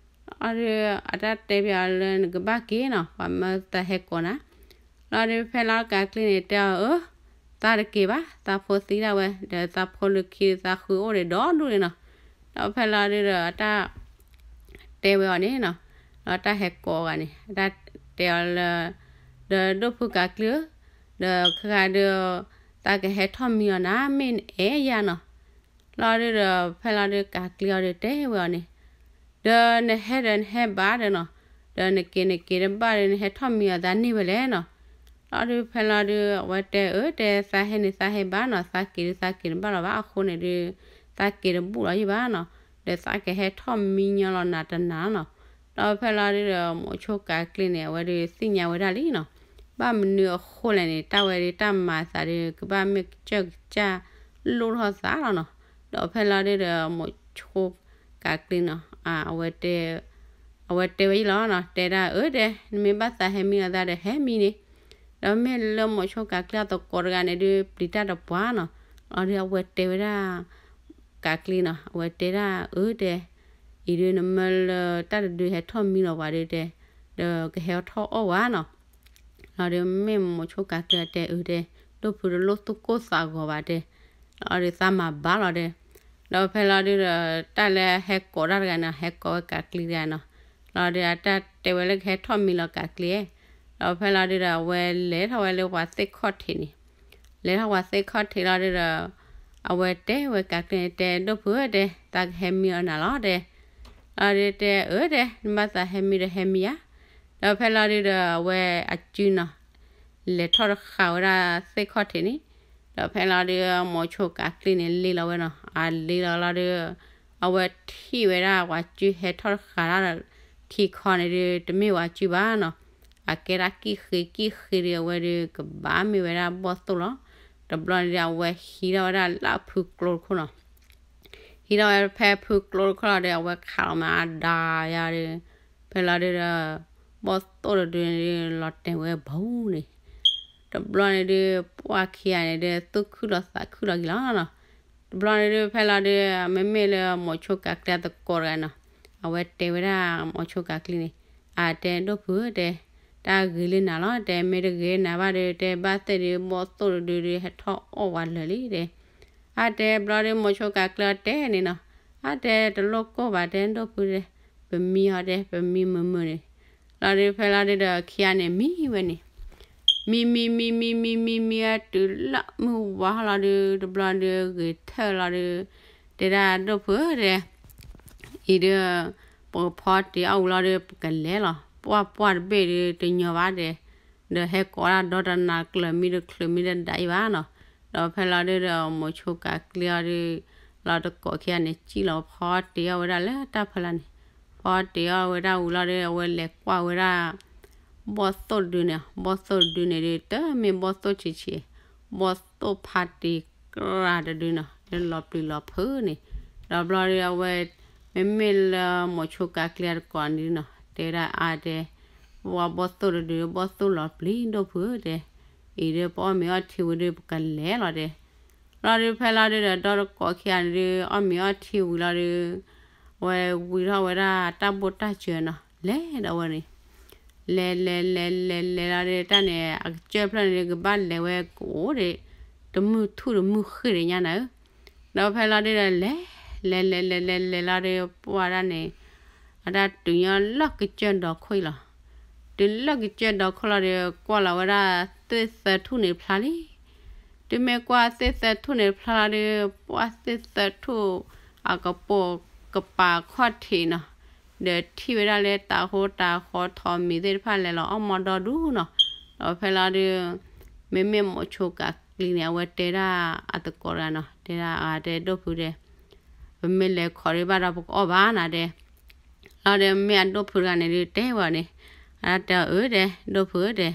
ၤ. လီၤဒုး အတၢ်တဲဘၣ်အီၤလၢနကဘၣ်က့ၤနီၤ ပှၤမၢသးဟဲကိးနၤ. လီၤဒုးဖဲလီၤကးကျံန့ၣ် တဲအီၤ အၢ သးတက့ၤဘၣ် သးဖိသံဒၣ်ဝဲ ဒီးသးဖိလၢခံ သးဃုအိၣ်ဒံးဒီဒူၣ်န့ၣ်နီၤ. ဒီးဖဲလီၤဒုးဒီးအတၢ်တဲဝဲအီၤန့ၣ်နီၤ, ဒီးတၢ်ဟဲကိးအဂၤန့ၣ် အတၢ်တဲအီၤလၢ ဒီးဒိၣ်ဖုကးကျံဧၢ, ဒီးခဲဂၤဒုး သးကဟဲထီၣ်မံအီၤနၤ မ့ၢ်နအဲၣ်ယၤနီၤ. လီၤဒုးဒီး ဖဲလီၤဒုးကးကျံအီၤဒီးတဲဝဲအီၤန့ၣ်, ဒီးနဟဲဒီးနဟဲဘၣ်ဒီးနီၤ, ဒီးနက့ၤနက့ၤတဘၣ်ဒီး နဟဲထီၣ်မံအီၤသးန့ၢ်ဝဲလဲၣ်နီၤ. လီၤဒုးဖဲလီၤဒုး အဝဲတဲအၢတဲ သးဟဲန့ၣ်သးဟဲဘၣ်နီၤ, သးက့ၤဒုးသးက့ၤတဘၣ်လီၤဘၣ်, အဃိန့ၣ်ဒုး သးက့ၤတဘူၣ်လီၤယံၣ်ဘၣ်နီၤ, ဒီးသးကဟဲထီၣ်မံညီလီၤနၤတနၤနီၤ. ဒီးဖဲလီၤဒုးဒီး မိၤဆိကးကျံန့ၣ် အဝဲဒုးသ့ၣ်ညါဝဲဒၣ်လံနီၤ, ဘၣ်မနုၤအဃိလဲၣ်န့ၣ် တၢ်ဝဲဒုးတၢ်မၤအသးဒုး ကဘၣ်မ့ၢ်ကစၢၢ်ကစၢ်လိၣ်ထီၣ်သးလီၤနီၤ. ဒီးဖဲလီၤဒုးဒီး မိၤဆိကးကျံနီၤ အဝဲတဲ အဝဲတဲဝဲယံၣ်လီၤနီၤ, တဲဒၣ်အၢတဲ နမ့ၢ်ဘၣ်သးဟဲမံအီၤသးဒီးဟဲမံန့ၣ်, ဒီးမ့ၢ်လၢမိၤဆိကးကျံအသကိးတဂၤန့ၣ်ဒုး ပျံၤတၢ်တပှၢ်နီၤ. လီၤဒုးအဝဲတဲဝဲဒၣ် ကးကျံနီၤ, အဝဲတဲဒၣ်အၢတဲ, အံၤဒုးနမ့ၢ်လၢတၢ်တဒုးဟဲထီၣ်မံလီၤပှၤဒုးတဲ, ဒီးကဟဲထီၣ်အီၣ်ဝဲနီၤ. လီၤဒုးမ့ၢ်မိၤဆိကးကျံတဲအၢတဲ, ဒိၣ်ဖုတလိၣ်သူၣ်ကိၢ်သးဂီၤဘၣ်တဲ, လီၤဒုးသးမၤဘၣ်လီၤတဲ. ဒီးဖဲလီၤဒုးဒီး တၢ်လၢဟဲကိးတၢ်တဂၤနီၤ, ဟဲကိးဝဲကးကျံတဂၤနီၤ, လီၤဒုးအတၢ်တဲဝဲလၢကဟဲထီၣ်မံလီၤကးကျံ, ဒီးဖဲလီၤဒုးဒီး အဝဲလဲၤထီၣ်ဝဲလၢပှၤသ့ၣ်ခီၣ်ထံးန့ၣ်, လဲၤထီၣ်ပှၤသ့ၣ်ခီၣ်ထံးလီၤဒုးဒီး အဝဲတဲဝဲကးကျံန့ၣ်တဲ ဒိၣ်ဖုဧၢတဲ သးကဟဲမံအီၤနၤလီၤတဲ. လီၤဒုးတဲအၢတဲ နဘၣ်သးဟဲမံဒီးဟဲမံယါ. ဒီးဖဲလီၤဒုးဒီး အဝဲအစုနီၤ လဲၤထီၣ်တဃာ်ဝဲဒၣ်သ့ၣ်ခီၣ်ထံးန့ၣ်, ဒီးဖဲလီၤဒုး မိၤဆိကးကျံန့ၣ် လ့လီၤဝဲနီၤ, အလ့လီၤလီၤဒုး အဝဲထံၣ်ဝဲဒၣ်ပှၤစုဟဲထီၣ်တဃာ်တၢ်ဒီး ခံခီန့ၣ်ဒုး တမ့ၢ်ပှၤစုဘၣ်နီၤ, အကဲဒၣ်ကံၣ်ဃ့ကံၣ်ဃ့ဒုး အဝဲဒုးကဘၣ်မ့ၢ်ဝဲဒၣ်ဘီၣ်သိၣ်လီၤ. တဘျီန့ၣ်ဒုး အဝဲဟံးထီၣ်ဝဲဒၣ်လၢအဖုကျိတခိၣ်နီၤ ဟံးထီၣ်ဝဲဖဲဖုကျိတခိၣ်လီၤဒီး အဝဲခးလီၤမးအဒါယါဒီး, ဖဲလီၤဒုးဒီး ဘီၣ်သိၣ်တဒုန့ၣ်ဒုး လီၤတဲာ်ဝဲဘီန့ၣ်, တဘျီန့ၣ်ဒုး ပှၢ်ခံဂၤန့ၣ်ဒုး သူၣ်ခုၣ်လီၤသးခုၣ်လီၤက့ၤလီၤနီၤ. တဘျီန့ၣ်ဒုး ဖဲလီၤဒုး မ့မ့ၢ်လၢမိၤဆိကးကျံအသကိးတဂၤနီၤ, အဝဲတဲဝဲဒၣ်မိၤဆိကးကျံန့ၣ်, အတဲဒိၣ်ဖုဧၢတဲ, တၢ်ဂ့ၤလၢနၤလီၤတဲ, မ့ၢ်တဂ့ၤနၤဘၣ်ဒီး တဲဘၣ်သ့ၣ်ဒုး ဘီၣ်သိၣ်တဒုဒုး ဟဲထီၣ်အီၣ်ဝဲလၢာ်လံတဲ. အတဲဘျီဒုး မိၤဆိကးကျံအီၤတဲန့ၣ်နီၤ, အတဲတလိၣ်ကိၢ်ဘၣ်တဲ ဒိၣ်ဖုတဲ, ပမံအီၤတဲ ပမံမုာ်မုာ်န့ၣ်, လီၤဒုးဖဲလီၤဒုးဒီးခံဂၤန့ၣ်မံဝဲန့ၣ်, မံမံမံမံမံမံမံဝဲတုၤလၢမုၢ်ဝါလီၤဒုး တဘျီဒုး ဂ့ၤထၢၣ်လီၤဒုး တဲဒၣ်ဒိၣ်ဖုဧၢတဲ အံၤဒုး ပကဖီတ့ၢ်အီၣ်ဝံၤလီၤဒီး ပကလဲၤလီၤ, ပှၢ်ပှၢ်တဘ့ၣ်ဒီး တညီဘၣ်တဲ, ဒီးဟဲကိးဒၣ်ဒီတနၤကျၢၤမံတချုးမံတဒၣ်အံၤဘၣ်နီၤ. ဒီးဖဲလီၤဒုးဒီး မိၤဆိကးကျံအီၤဒုး လီၤတကိးခံဂၤန့ၣ် စံၣ်လီၤဖီတ့ၢ်အီၣ်ဝဲဒၣ်လၢတၢ်ဖီလာ်န့ၣ်, ဖီတ့ၢ်အီၣ်ဝဲဒၣ်ဝံၤလီၤဒီး အဝဲလဲၤကွၢ်ဝဲဒၣ် ဘီၣ်သိၣ်တဒုန့ၣ်, ဘီၣ်သိၣ်တဒုန့ၣ်ဒုး တမ့ၢ်ဘီၣ်သိၣ်ဆံးဆံး, ဘီၣ်သိၣ်ဖါတ့ၢ်ကြၢးတဒုနီၤ, လၢလီၤပျံၤလီၤဖုးန့ၣ်, ဒီးဘျီဒုးအဝဲ မ့မ့ၢ်လၢမိၤဆိကးကျံအတကိးန့ၣ်နီၤ တဲဒၣ်အါတဲ, ပှၢ်ဘီၣ်သိၣ်တဒု ဘီၣ်သိၣ်လီၤပျံၤဒိၣ်ဖုဧၢတဲ, အံၤဒုးပအီၣ်မ့ၤအီထံဝံၤဒုး ပကလဲၤလီၤတဲ. လီၤဒုးဖဲလီၤဒုးဒီး ဒီတကိးခံဂၤန့ၣ်ဒုး အီၣ်မ့ၤအီထံဝံၤလီၤဒုး အဝဲဝံၤထီၣ်ဝဲဒၣ်တၢ်ဘိၣ်တၢ်စၢၤနီၤ, လဲၤဒီးဝဲန့ၣ် လဲၤလဲၤလဲၤလဲၤလီၤဒုး တၢ်န့ၣ် အကစၢၢ်ဖျၢၣ်န့ၣ်ဒုး ကဘၣ်လဲၤဝဲကအိၣ်ဒီး တမုၢ်ထူၣ်တမုၢ်ဃ့ၢ်ဒံးညါနၤဧၢ, ဒီးဖဲလီၤဒုးဒီး လဲၤ လဲၤလဲၤလဲၤလဲၤလဲၤလီၤဒီး ပှၢ်ဒၣ်န့ၣ် အတၢ်တုၤညီလၢကစၢၢ်ဒီခိၣ်အံၤလီၤ. တုၤလၢကစၢၢ်ဒီခိၣ်လီၤဒီး ကွၢ်လီၤဝဲဒၣ်သ့ၣ်သၢထူၣ်န့ၣ်တဖျါလံ. တုၤမ့ၢ်ကွၢ်သ့ၣ်သၢထူၣ်န့ၣ်တဖျါလီၤဒီး ပှၢ်သ့ၣ်သၢထူၣ် အကပိာ်ကပၤခီၣ်ထံးနီၤ, ဒီးထံၣ်ဝဲဒၣ်လၢတၤဟိတၤဃီထီးမံၤသ့ၣ်တဖၣ်လဲၤလီၤအီၣ်မီဒီဒူနီၤ. ဒီးဖဲလီၤဒုး မ့မ့ၢ်မိၤဆိကးကျံန့ၣ် အဝဲတဲဒၣ်အသကိးတဂၤနီၤ, တဲဒၣ်အတဲဒိၣ်ဖုတဲ, ပမ့ၢ်လဲၤခီးဒံးဘၣ်ဒီး ပကအီၣ်ဘၣ်နၤတဲ. လီၤဒီးမ့ၢ်အဒိၣ်ဖုတဂၤန့ၣ်ဒုးတဲဝဲအီၤန့ၣ်, အတဲအီၤအၢတဲ ဒိၣ်ဖုဧၢတဲ,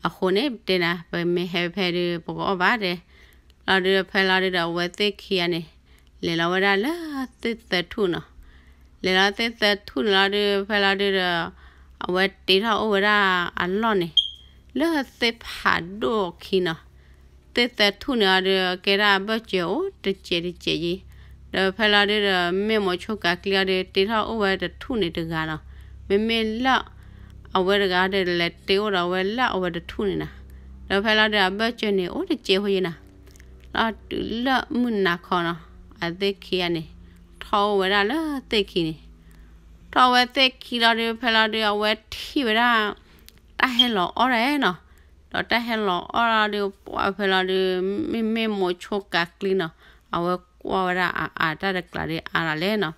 အဃိန့ၣ်တဲနၤ ပမ့ၢ်ဟဲဖဲဒုး ပကအီၣ်ဘၣ်တဲ. လီၤဒုးဖဲလီၤဒုးဒီး အဝဲသ့ၣ်ခံဂၤန့ၣ် လဲၤလီၤဝဲဒၣ်လၢသ့ၣ်သၢထူၣ်နီၤ. လဲၤလီၤသ့ၣ်သၢထူၣ်န့ၣ်လီၤဒုး ဖဲလီၤဒုးဒီး အဝဲတ့ထီၣ်အိၣ်ဝဲဒၣ်အလီၢ်န့ၣ် လၢသ့ၣ်ဖးဒိၣ်အခံနီၤ. သ့ၣ်သၢထူၣ်န့ၣ်လီၤဒုး ကဲဒၣ်အဘၢၣ်စၢၤအိၣ်တစဲးတစဲးယံၤ, ဒီးဖဲလီၤဒုးဒီး မ့ၢ်မိၤဆိကးကျံအီၤဒုး တ့ထီၣ်အိၣ်ဝဲတထူၣ်န့ၣ်တဂၤနီၤ. မ့မ့ၢ်လၢ အဝဲတဂၤဒီး လဲၤတ့အိၣ်ဒီးဝဲလၢအဝဲတထူၣ်န့ၣ်နီၤ. ဒီးဖဲလီၤဒုးအဘၢၣ်စၢၤန့ၣ် အိၣ်တစဲးဖိယံၤနီၤ. လီၤတုၤလၢမုၢ်နၤခီနီၤ, အသ့ၣ်ခံဂၤန့ၣ် ထီၣ်အိၣ်ဝဲဒၣ်လၢသ့ၣ်ခံန့ၣ် ထီၣ်ဝဲသ့ၣ်ခံလီၤဒုး ဖဲလီၤဒုး အဝဲထံၣ်ဝဲဒၣ် တၢ်ဟဲလီၤအီၣ်ဒၣ်နီၤ. ဒီးတၢ်ဟဲလီၤအီၣ်လီၤဒုး ပှၢ်ဖဲလီၤဒုး မ့မ့ၢ်မိၤဆိကးကျံနီၤ, အဝဲ ကွၢ်ဝဲဒၣ်အအါတၢ်တကျးဒီးအါလီၤလဲၣ်နီၤ.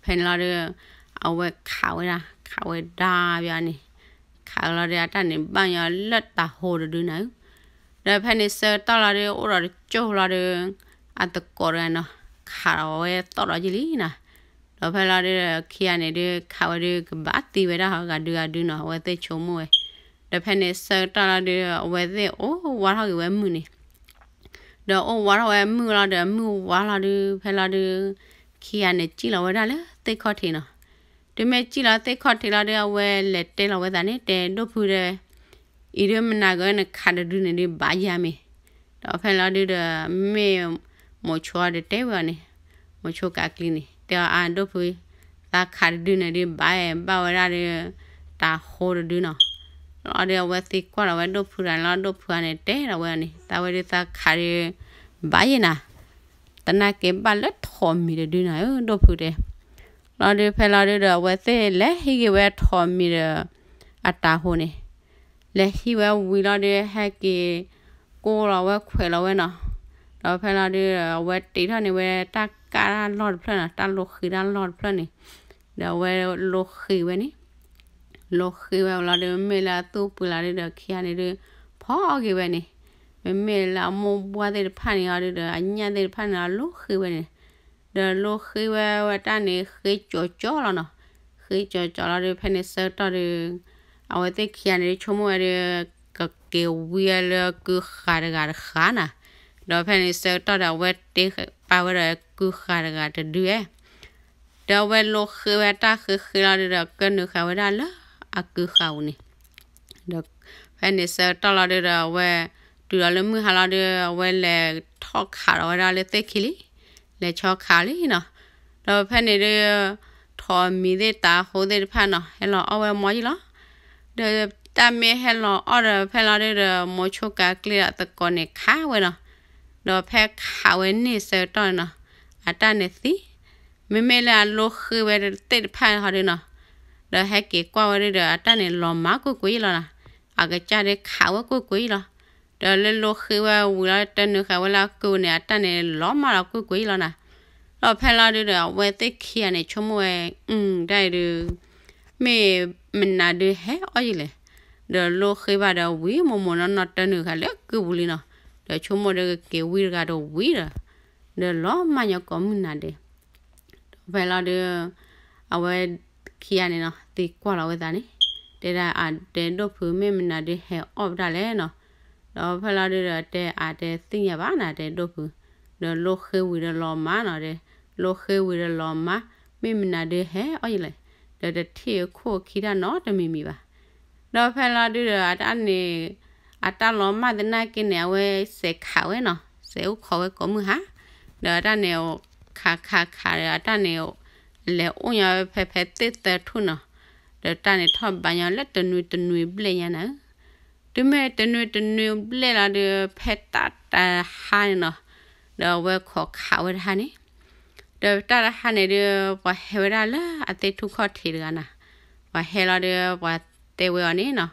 ဖဲန့ၣ်လီၤဒီး အဝဲခးဝဲဒၣ် ခးဝဲဒၣ်ဘၣ်န့ၣ်, ခးလီၤဒီး အတၢ်န့ၣ်ဘၣ်ညီလၢတၤဟိတဒုနၤဧၢ. ဒီးဖဲန့ၣ်ဆၢကတီၢ်လီၤဒီး အိၣ်ဒီးတကၠိၢ်လီၤဒီး အသကိးတဂၤနီၤ ခးလီၤဝဲသီၣ်ဒီးယံာ်လံနီၤ. ဒီးဖဲလီၤဒုးဒီး ခံဂၤန့ၣ်ဒုး ခးဝဲဒုးကဘၣ်သံဝဲဒၣ်ဂၤဒုဂၤဒုနီၤ, အဝဲသ့ၣ်ဆိကမိၣ်ဝဲ. ဒီးဖဲန့ၣ်ဆၢကတီၢ်လီၤဒုး အဝဲသ့ၣ်အိၣ်ဝါထီၣ်က့ၤဝဲမုၢ်န့ၣ် ဒီးအိၣ်ဝါထီၣ်ဝဲမုၢ်လီၤဒီး မုၢ်ဝါလီၤဒုး ဖဲလီၤဒုး ခံဂၤန့ၣ်စံၣ်လီၤဝဲဒၣ်လၢသ့ၣ်ခီၣ်ထံးနီၤ. တုၤမ့ၢ်စံၣ်လီၤသ့ၣ်ခီၣ်ထံးလီၤဒုး အဝဲလဲၤတဲလီၤဝဲသးန့ၣ် တဲဒိၣ်ဖုဒီး အံၤဒုးမနၤက့ၤနခးတဒုန့ၣ်ဒုးဘၣ်ယၤမ့ၢ်. ဒီးဖဲလီၤဒုးဒီး မ့ၢ်မိၤဆိဒီးတဲဝဲအီၤန့ၣ်, မိၤဆိကးကျံန့ၣ် တဲအီၤအါဒိၣ်ဖု သးခးတဒုန့ၣ်ဒုးဘၣ်ဘၣ်ဝဲဒၣ်ဒီး တၤဟိတဒုနီၤ. လီၤဒုးအဝဲသံကွၢ်လီၤဝဲဒိၣ်ဖုတဂၤန့ၣ်လီၤ, ဒိၣ်ဖုတဂၤန့ၣ်တဲလီၤဝဲန့ၣ် သးဝဲဒုးသးခးဒီး ဘၣ်ယဲနၤ, သနာ်က့ဘၣ်လၢထိးမံၤတဒုနၤဧၢ ဒိၣ်ဖုတဲ. လီၤဒုးဖဲလီၤဒုးဒီး အဝဲသ့ၣ်လဲၤဟံးက့ၤဝဲထိးမံၤဒီး အတၤဟိန့ၣ် လဲၤဟံးဝဲဝံၤလီၤဒုး ဟဲက့ၤကိးလီၤဝဲခွဲးလီၤဝဲနီၤ. ဒီးဖဲလီၤဒုးဒီး အဝဲတ့ထီၣ်န့ၢ်ဝဲတၢ်ကၢ်တၢ်လီၢ်တဖျၢၣ်နီၤ, တၢ်လိဃ့တၢ်လီၢ်တဖျၢၣ်န့ၣ်, ဒီးအဝဲလိဃ့ဝဲန့ၣ် လိဃ့ဝဲလီၤဒုး မ့မ့ၢ်လၢအသူၣ်ပှ့ၤလီၤဒုးဒီး ခံဂၤန့ၣ်ဒုး ဖီက့ၤဝဲန့ၣ်, မ့မ့ၢ်လၢအမိၢ်ပှၢ်သ့ၣ်တဖၣ်န့ၣ်လီၤဒုးဒီး အညၣ်သ့ၣ်တဖၣ်န့ၣ်လီၤ လိဃ့ဝဲန့ၣ်, ဒီးလိဃ့ဝဲဝဲတၢ်န့ၣ် ဃ့ကၠီၤကၠီၤလီၤနီၤ. ဃ့ကၠီၤကၠီၤလီၤဒုး ဖဲန့ၣ်ဆၢကတီၢ်ဒုး အဝဲသ့ၣ်ခံဂၤန့ၣ်ဒုး ဆိကမိၣ်ဝဲဒုး ကက့ၤဝံလၢကုဃာ်တဂၤတဃာ်နၤ. ဒီးဖဲန့ၣ်ဆၢကတီၢ်ဒီး အဝဲတ့ပာ်ဝဲဒီးကုဃာ်တဂၤတဒုဧဲ ဒီးအဝဲလိဃ့ဝဲတၢ်ဃ့ဃ့လီၤဒုးဒီး ကနုာ်ဃာ်ဝဲဒၣ်လၢအကုဃာ်ပူၤန့ၣ်, ဒီးဖဲန့ၣ်ဆၢကတီၢ်လီၤဒုးဒီး အဝဲတုၤလီၤလၢမုၢ်ဟါလီၤဒုး အဝဲလဲၤထီၣ်ခးဒီးဝဲဒၣ်လၢသ့ၣ်ခံလံ, လဲၤဆီခးလံနီၤ. ဒီးဖဲန့ၣ်ဒုး ထိးမံၤသ့ၣ်တၤဟိသ့ၣ်တဖၣ်နီၤ ဟဲလီၤအီၣ်ဝဲမီၤယံလီၤ. ဒီးတၢ်မ့ၢ်ဟဲလီၤအီၣ်ဒီးဖဲလီၤဒုးဒီး မိၤဆိကးကျံဒီးအသကိးန့ၣ်ခးဝဲနီၤ. ဒီးဖဲခးဝဲန့ၣ်ဆၢကတီၢ်န့ၣ်နီၤ အတၢ်န့ၣ်သံ မ့မ့ၢ်လၢအလိဃ့ဝဲသ့ၣ်တဖၣ်ဟီဒုးနီၤ, ဒီးဟဲက့ၤကွၢ်ဝဲဒုးဒီး အတၢ်န့ၣ်လီၤမၢ်ကွ့ၢ်ကွ့ၢ်ယံလီၤနီၤ. အကစၢ်ဒုးခးဝဲကွ့ၢ်ကွ့ၢ်ယံလီၤ. ဒီးလၢလိဃ့ဝဲဝံၤလီၤ တနုာ်ဃာ်ဝဲလၢအကုပူၤန့ၣ် အတၢ်န့ၣ်လီၤမၢ်လီၤကွ့ၢ်ကွ့ၢ်ယံလီၤနီၤ. ဒီးဖဲလီၤဒုးဒီး အဝဲသ့ၣ်ခံဂၤန့ၣ် ဆိကမိၣ်ဝဲ အတၢ်အံၤဒုး မ့ၢ်မနုၤဒုးဟဲအီၣ်ယံလဲၣ်. ဒီးလိဃ့ဘၣ်ဒီးဝံၤမိၢ်မိၢ်နီၢ်နီၢ် တနုာ်ဃာ်လၢကုပူၤလံနီၤ. ဒီးဆိကမိၣ်ဒီးကက့ၤဝံတဂၤဒီးဝံဒီး ဒီးလီၤမၢ်ညီကိးမုၢ်နၤဒဲး. ဒီးဖဲလီၤဒုး အဝဲခံဂၤန့ၣ်နီၤ သံကွၢ်လီၤဝဲသးန့ၣ် တဲဒၣ်အတဲဒိၣ်ဖု မ့ၢ်မနုၤဒုးဟဲအီၣ်ပတၢ်လဲၣ်နီၤ. ဒီးဖဲလီၤဒုးဒီး တဲအတဲသ့ၣ်ညါဘၣ်နၤ တဲဒိၣ်ဖု, ဒီးလိဃ့ဝံၤဒီးလီၤမၢ်နီၤဒဲး, လိဃ့ဝံၤဒီးလီၤမၢ်, မ့ၢ်မနုၤဒုးဟဲအီၣ်ယံလဲၣ်. ဒီးတထံၣ်အခိၣ်အခံတၢ်နီတမံၤမံၤဘၣ်. ဒီးဖဲလီၤဒုးဒီး အတၢ်န့ၣ် အတၢ်လီၤမၢ်သနာ်က့န့ၣ် အဝဲစဲးခးဝဲနီၤ, စဲးအိၣ်ခိးဝဲကိးမုၢ်ဟါ, ဒီးအတၢ်န့ၣ် ခးခးခးဒီး အတၢ်န့ၣ် လဲၤအိၣ်ညီဖဲဖဲသ့ၣ်သၢထူၣ်နီၤ, ဒီးတၢ်န့ၣ်ထီၣ်ဘးညီလၢတနွံတနွံဘျဲၣ်ညါနၤဧၢ.တုၤမ့ၢ်တနွံတနွံဘျဲၣ်လီၤဒုး ဖဲတၢ်တဟါန့ၣ်နီၤ, ဒီးအဝဲခိးခးဝဲတဟါန့ၣ် ဒီးတၢ်တဟါန့ၣ်ဒုး ပှၤဟဲဝဲဒၣ်လၢအသ့ၣ်ထူၣ်ခီၣ်ထံးတဂၤနၤ, ပှၤဟဲလီၤဒုး ပှၤတဲဝဲအီၤန့ၣ်နီၤ,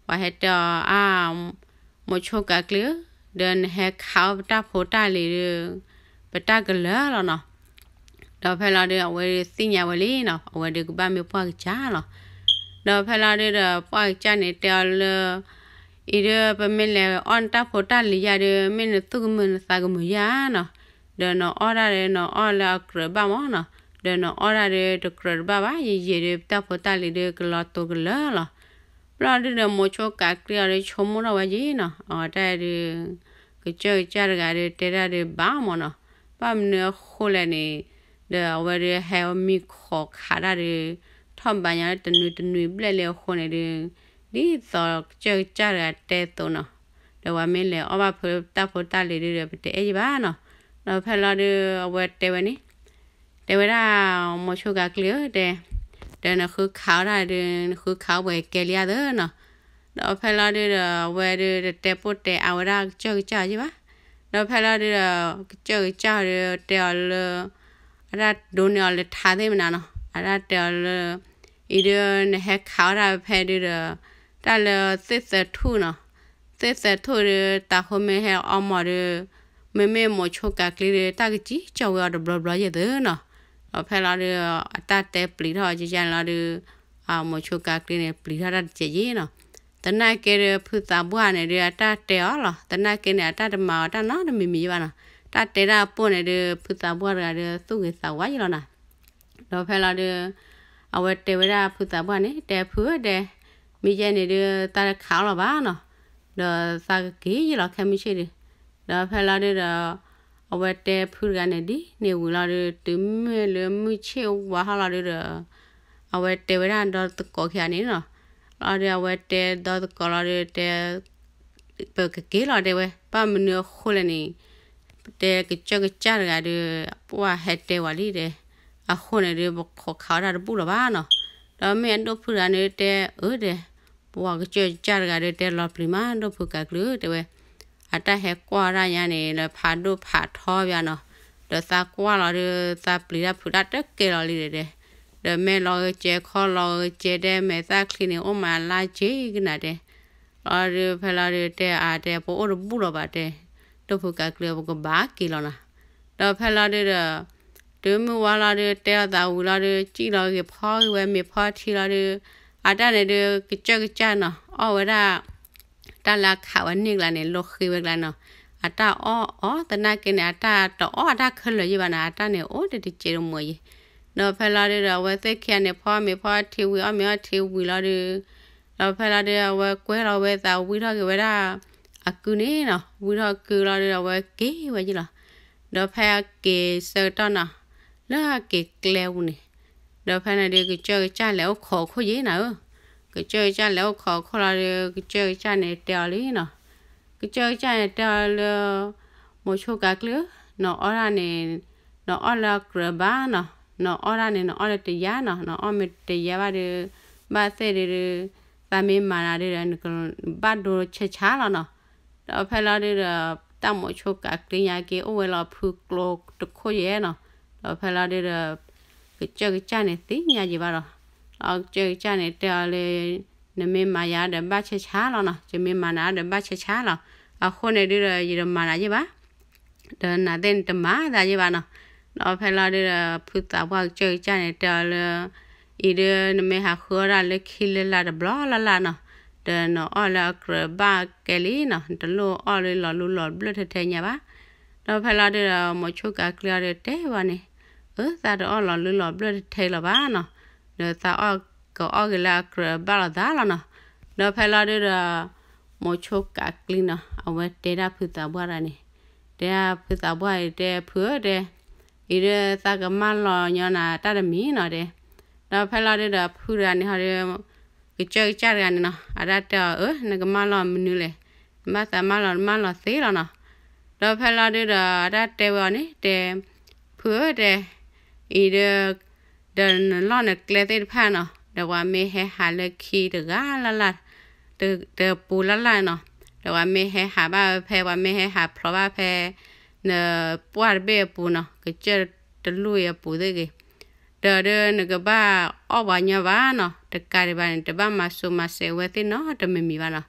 ပှၤဟဲတဲအီၤ အါ မိၤဆိကၤကျၢၢ်ဧၢ, ဒီးနဟဲခးအီၣ်ပတၢ်ဖိတၢ်လံၤဒုး ပတၢ်ကလၢာ်လီၤနီၤ. ဒီးဖဲလီၤဒုး အဝဲဒုးသ့ၣ်ညါဝဲလံနီၤ, အဝဲဒုးကဘၣ်မ့ၢ်ပှၢ်ကစၢ်လီၤ. ဒီးဖဲလီၤဒုးဒီး ပှၢ်ကစၢ်န့ၣ်တဲအီၤလၢ အံၤဒုး ပမ့ၢ်လဲၤအီၣ်နတၢ်ဖိတၢ်လံၤယါဒုး မ့ၢ်နသူၣ်ကမုာ်နသးကမုာ်ယါနီၤ, ဒီးနအီၣ်တၢ်ဒီး နအီၣ်လၢအကြၢးဘၣ်မးနီၤ, ဒီးနအီၣ်တၢ်ဒီး တကြၢးတဘၣ်ဘၣ်, ယံာ်ယံာ်ဒီး ပတၢ်ဖိတၢ်လံၤဒုး ကလီၤတိၤကလၢာ်လီၤ. ဘျီဒုးဒီး မိၤဆိကၤကျၢၢ်အီၤဒီး ဆိကမိၣ်ထီၣ်ဝဲယံၤနီၤ, အတၢ်ဒုး ကစၢၢ်ကစၢ်တဂၤဒုး တဲတၢ်ဒုးဘၣ်မးနီၤ, ဘၣ်မနုၤအဃိလဲၣ်န့ၣ်, ဒီးအဝဲဒုးဟဲမံခိးခးတၢ်ဒုး ထီၣ်ဘးညီလၢတနွံတနွံဘျဲၣ်လံအဃိန့ၣ်ဒုး, ဒ်သိးကစၢၢ်ကစၢ်တဂၤတဲအသိးနီၤ, ဒီးပှၤမ့ၢ်လဲၤအီၣ်ဘၣ်ဖုတၢ်ဖိတၢ်လံၤဒုးဒီး ပတအဲၣ်ယဘၣ်နီၤ. ဒီးဖဲလီၤဒုး အဝဲတဲဝဲန့ၣ် တဲဝဲဒၣ် မိၤဆိကၤကျၢၢ်ဧၢ တဲ, ဒီးနဃုခးအီၣ်တၢ်ဒုး နဃုခးအီၣ်ပှဲၤကဲလံဧါသၢနီၤ. ဒီးဖဲလီၤဒုးဒီး အဝဲဒုးတတဲပိၢ်တဲအါဝဲဒၣ်ကစၢၢ်ကစၢ်ယဘၣ်. ဒီးဖဲလီၤဒုးဒီး ကစၢၢ်ကစၢ်ဒုးတဲအီၤလၢ အတၢ်ဒိးန့ၢ်အီၤလၢထါသ့ၣ်မနုၤနီၤ, အတၢ်တဲအီၤလၢ အံၤဒုးနဟဲခးအီၣ်တၢ်ဖဲဒုးဒီး တၢ်လၢသ့ၣ်သၢထူၣ်နီၤ, သ့ၣ်သၢထူၣ်ဒုး တၤဟိမ့ၢ်ဟဲအီၣ်မးဒုး မ့မ့ၢ်မိၤဆိကၤကျ့ဒီး တၢ်ကစံၣ်ကၠီၣ်ဝဲအီၤတဘျီဘျီယဲၢ်သုနီၤ. ဒီးဖဲလီၤဒုး အတၢ်တဲပျံၤထီၣ်ကကန့ၣ်လီၤဒုး အမိၤဆိကၤကျ့န့ၣ် ပျံၤထီၣ်တၢ်တစဲးယဲၢ်နီၤ. သနာ်က့ဒီး ဖုသးပှၢ်န့ၣ်ဒုး အတၢ်တဲအီၤလီၤ. သနာ်က့န့ၣ် အတၢ်တမၤအီၤတၢ်နီတမံၤမံၤယဲၢ်ဘၣ်နီၤ. တၢ်တဲဒၣ်အပိၢ်န့ၣ်ဒုး ဖုသးပှၢ်တဂၤဒီး သူၣ်ဂ့ၤသးဝါယဲၢ်လီၤနီၤ. ဒီးဖဲလီၤဒုး အဝဲတဲဝဲဒၣ်ဖုသးပှၢ်န့ၣ် တဲဖုဧၢတဲ, မ့ၢ်ယဲန့ၣ်ဒုး သးတခးအီၤလီၤဘၣ်နီၤ, ဒီးသးကက့ၤယဲၢ်လီၤခဲမုၢ်ဆ့ၣ်ဒုး. ဒီးဖဲလီၤဒုးဒီး အဝဲတဲဖုတဂၤန့ၣ်ဒ်န့ၣ်ဝံၤလီၤဒုး တုၤမ့ၢ်လၢမုၢ်ဆ့ၣ်ဝါဟီၣ်လီၤဒုးဒီး အဝဲတဲဝဲဒၣ်ဒီသကိးခံဂၤန့ၣ်နီၤ. လီၤဒုးအဝဲတဲဒီသကိးလီၤဒုးတဲ ပကက့ၤလီၤတဲဝဲ ဘၣ်မနုၤအဃိလဲၣ်န့ၣ် တဲကစၢၢ်ကစၢ်တဂၤဒီး ပှၤဟဲတဲဝဲလံတဲ, အဃိန့ၣ်ဒုး ပခိးခးအီၣ်တၢ်တဘူၣ်လီၤဘၣ်နီၤ. ဒီးမ့ၢ်အဒိၣ်ဖုတဂၤန့ၣ်တဲ အၢတဲ, ပှၤကစၢၢ်ကစၢ်တဂၤဒီးတဲလီၤပျံၤမး ဒိၣ်ဖုကၤကျုာ်တဲဝဲ, အတၢ်ဟဲကွၢ်ဒၣ်ညါန့ၣ် လၢဖးဒိၣ်ဖးထီဘၣ်နီၤ, ဒီးသးကွၢ်လီၤဒုး သးပျံၤတၢ်ဖုးတၢ်တကဲလီၤလံတဲ, ဒီးမ့ၢ်လီၤဂကဲခီလီၤဂကဲဒဲး မဲာ်သၣ်ချံန့ၣ်အိၣ်မးလါက့ၤကနၤတဲ လီၤဒုးဖဲလီၤဒုးတဲအါတဲ ပအိၣ်တဘူၣ်လီၤဘၣ်တဲ, ဒိၣ်ဖုကၤကျုာ် ပကဘၣ်က့ၤလီၤနီၤ. ဒီးဖဲလီၤဒုးဒီး တုၤမုၢ်ဝါလီၤဒုး တဲအီၤသးဝံၤလီၤဒုး စံၣ်လီၤဂ့ၤဖီဂ့ၤဝဲမ့ၤဖီထံလီၤဒုး အတၢ်န့ၣ်ဒုး ကစၢၢ်ကစၢ်နီၤ အီၣ်ဝဲဒၣ် တၢ်လၢအခးဝဲန့ၢ်ကျါန့ၣ် လီၤဃ့ဝဲကျါနီၤ, အတၢ်အီၣ်အီၣ်သနာ်က့န့ၣ် အတၢ်တအီၣ်အတၢ်ခဲလၢာ်ယဲၢ်ဘၣ်နီၤ, အတၢ်န့ၣ်အိၣ်တတစဲးတမှဲၤယဲၢ်. ဒီးဖဲလီၤဒုးဒီး အဝဲသ့ၣ်ခံဂၤန့ၣ် ဖီမ့ၤဖီထံဝံၤအီၣ်မ့ၤအီထံဝံၤလီၤဒုး ဒီးဖဲလီၤဒုး အဝဲကွဲလီၤဝဲသးဝံထီၣ်က့ၤဝဲဒၣ် အကုန့ၣ်နီၤ, ဝံထီၣ်ကုလီၤဒုး အဝဲက့ၤဝဲယဲၢ်လီၤ. ဒီးဖဲအက့ၤဆၢကတီၢ်နီၤ လၢအက့ၤကျဲပူၤန့ၣ်, ဒီးဖဲန့ၣ်ဒုး ကစၢၢ်ကစၢ်လဲၤအိၣ်ခိးအခိၣ်ယဲၢ်နၤဧၢ, ကစၢၢ်ကစၢ်လဲၤအိၣ်ခိးအခိၣ်လီၤဒုး ကစၢၢ်ကစၢ်န့ၣ်တဲအီၤလံနီၤ, ကစၢၢ်ကစၢ်န့ၣ်တဲအီၤလၢ မိၤဆိကၤကျုာ်ဧၢ, နအီၣ်ဒၣ်န့ၣ် နအီၣ်လၢအကြၢးဘၣ်နီၤ, နအီၣ်ဒၣ်န့ၣ် နအီၣ်လၢတယါနီၤ, နအီၣ်မ့ၢ်တယါဘၣ်ဒုး ဘၣ်သ့ၣ်ဒုးဒုး သးမ့ၢ်မၤနၤဒုးဒီး နကဘၣ်ဒိဆဲးဆါလီၤနီၤ. ဒီးဖဲလီၤဒုးဒီး တၢ်မိၤဆိကၤကျုာ်ညါက့ၤအိၣ်ဝဲလီၤဖုကျိတခိၣ်ယဲၢ်နီၤ, ဒီးဖဲလီၤဒုးဒီး ကစၢၢ်ကစၢ်န့ၣ်သ့ၣ်ညါယဲၢ်ဘၣ်လီၤ. ဒီးကစၢၢ်ကစၢ်န့ၣ်တဲအီၤလၢ နမ့ၢ်မၤယၤဒီးဘၣ်ဆဲးဆါလီၤနီၤ, ယမ့ၢ်မၤနၤဒီးဘၣ်ဆဲးဆါလီၤ, အဃိန့ၣ်ဒုးဒီး ယတမၤနၤယဲၢ်ဘၣ် ဒီးနၤသ့ၣ်န့ၣ်တမၤသးယဲၢ်ဘၣ်နီၤ. ဒီးဖဲလီၤဒုးဒီး ဖုသးပှၢ်ကစၢၢ်ကစၢ်န့ၣ်တဲအီၤလၢ အံၤဒုးနမ့ၢ်ဟးဃုအီၣ်ဒၣ်လၢခံလၢလၢ်တဘျီလၢ်လၢ်နီၤ, ဒီးနအီၣ်လၢအကြၢးဘၣ်ကဲလံနီၤ, နတလိၣ်အီၣ်လၢလီၤလူလီၤဘျၢၣ်ထဲထဲညါဘၣ်. ဒီးဖဲလီၤဒုးဒီး မိၤဆိကၤကျုာ်အီၤဒီးတဲဝဲန့ၣ်, အၢ သးတအီၣ်လီၤလူလီၤဘျၢၣ်ထဲထဲလၢၤဘၣ်နီၤ, ဒီးသးအီၣ်ကအီၣ်က့ၤလၢအကြၢးဘၣ်လိာ်သးလီၤနီၤ. ဒီးဖဲလီၤဒုးဒီး မိၤဆိကၤကျုာ်နီၤ အဝဲတဲဒၣ်ဖုသးပှၢ်တဂၤန့ၣ်, တဲဒၣ်ဖုသးပှၢ်အံၤတဲ ဖုဧၢတဲ, အံၤဒုးသးကမၢလီၤညီနၤတၢ်တမံၤနီၤတဲ. ဒီးဖဲလီၤဒုးဒီး ဖုတဂၤန့ၣ်ဟီဒုး ကစၢၢ်ကစၢ်တဂၤန့ၣ်နီၤ အတၢ်တဲအီၤ အၢ နကမၢလီၤမနုၤလဲၣ်, နဘၣ်သးမၢလီၤ နမၢလီၤသ့လီၤနီၤ. ဒီးဖဲလီၤဒုးဒီး အတၢ်တဲဝဲအီၤန့ၣ်တဲ ဖုဧၢတဲ, အံၤဒုး ဒီးနလီၢ်နကျဲသ့ၣ်တဖၣ်နီၤ ဒီးပှၤမ့ၢ်ဟဲဟးလၢခံတဂၤလၢ်လၢ် တပူၤလၢ်လၢ်နီၤ, ဒီးပှၤမ့ၢ်ဟဲဟးဘၣ်ဖဲ ပှၤမ့ၢ်ဟဲဟးဖျိးဘၣ်ဖဲ နပှၢ်တဘ့ၣ်အပူၤနီၤ ကစၢၢ်တလူၢ်အံၤအပူၤသ့ၣ်ဂ့ၤ ဒီးဒုးနကဘၣ်အီၣ်ပှၤညီဘၣ်နီၤ, တကးဒံးဘၣ်န့ၣ် တဘၣ်မၤစိၤမၤစဲးဝဲသ့ၣ်နီတမံၤမံၤဘၣ်နီၤ.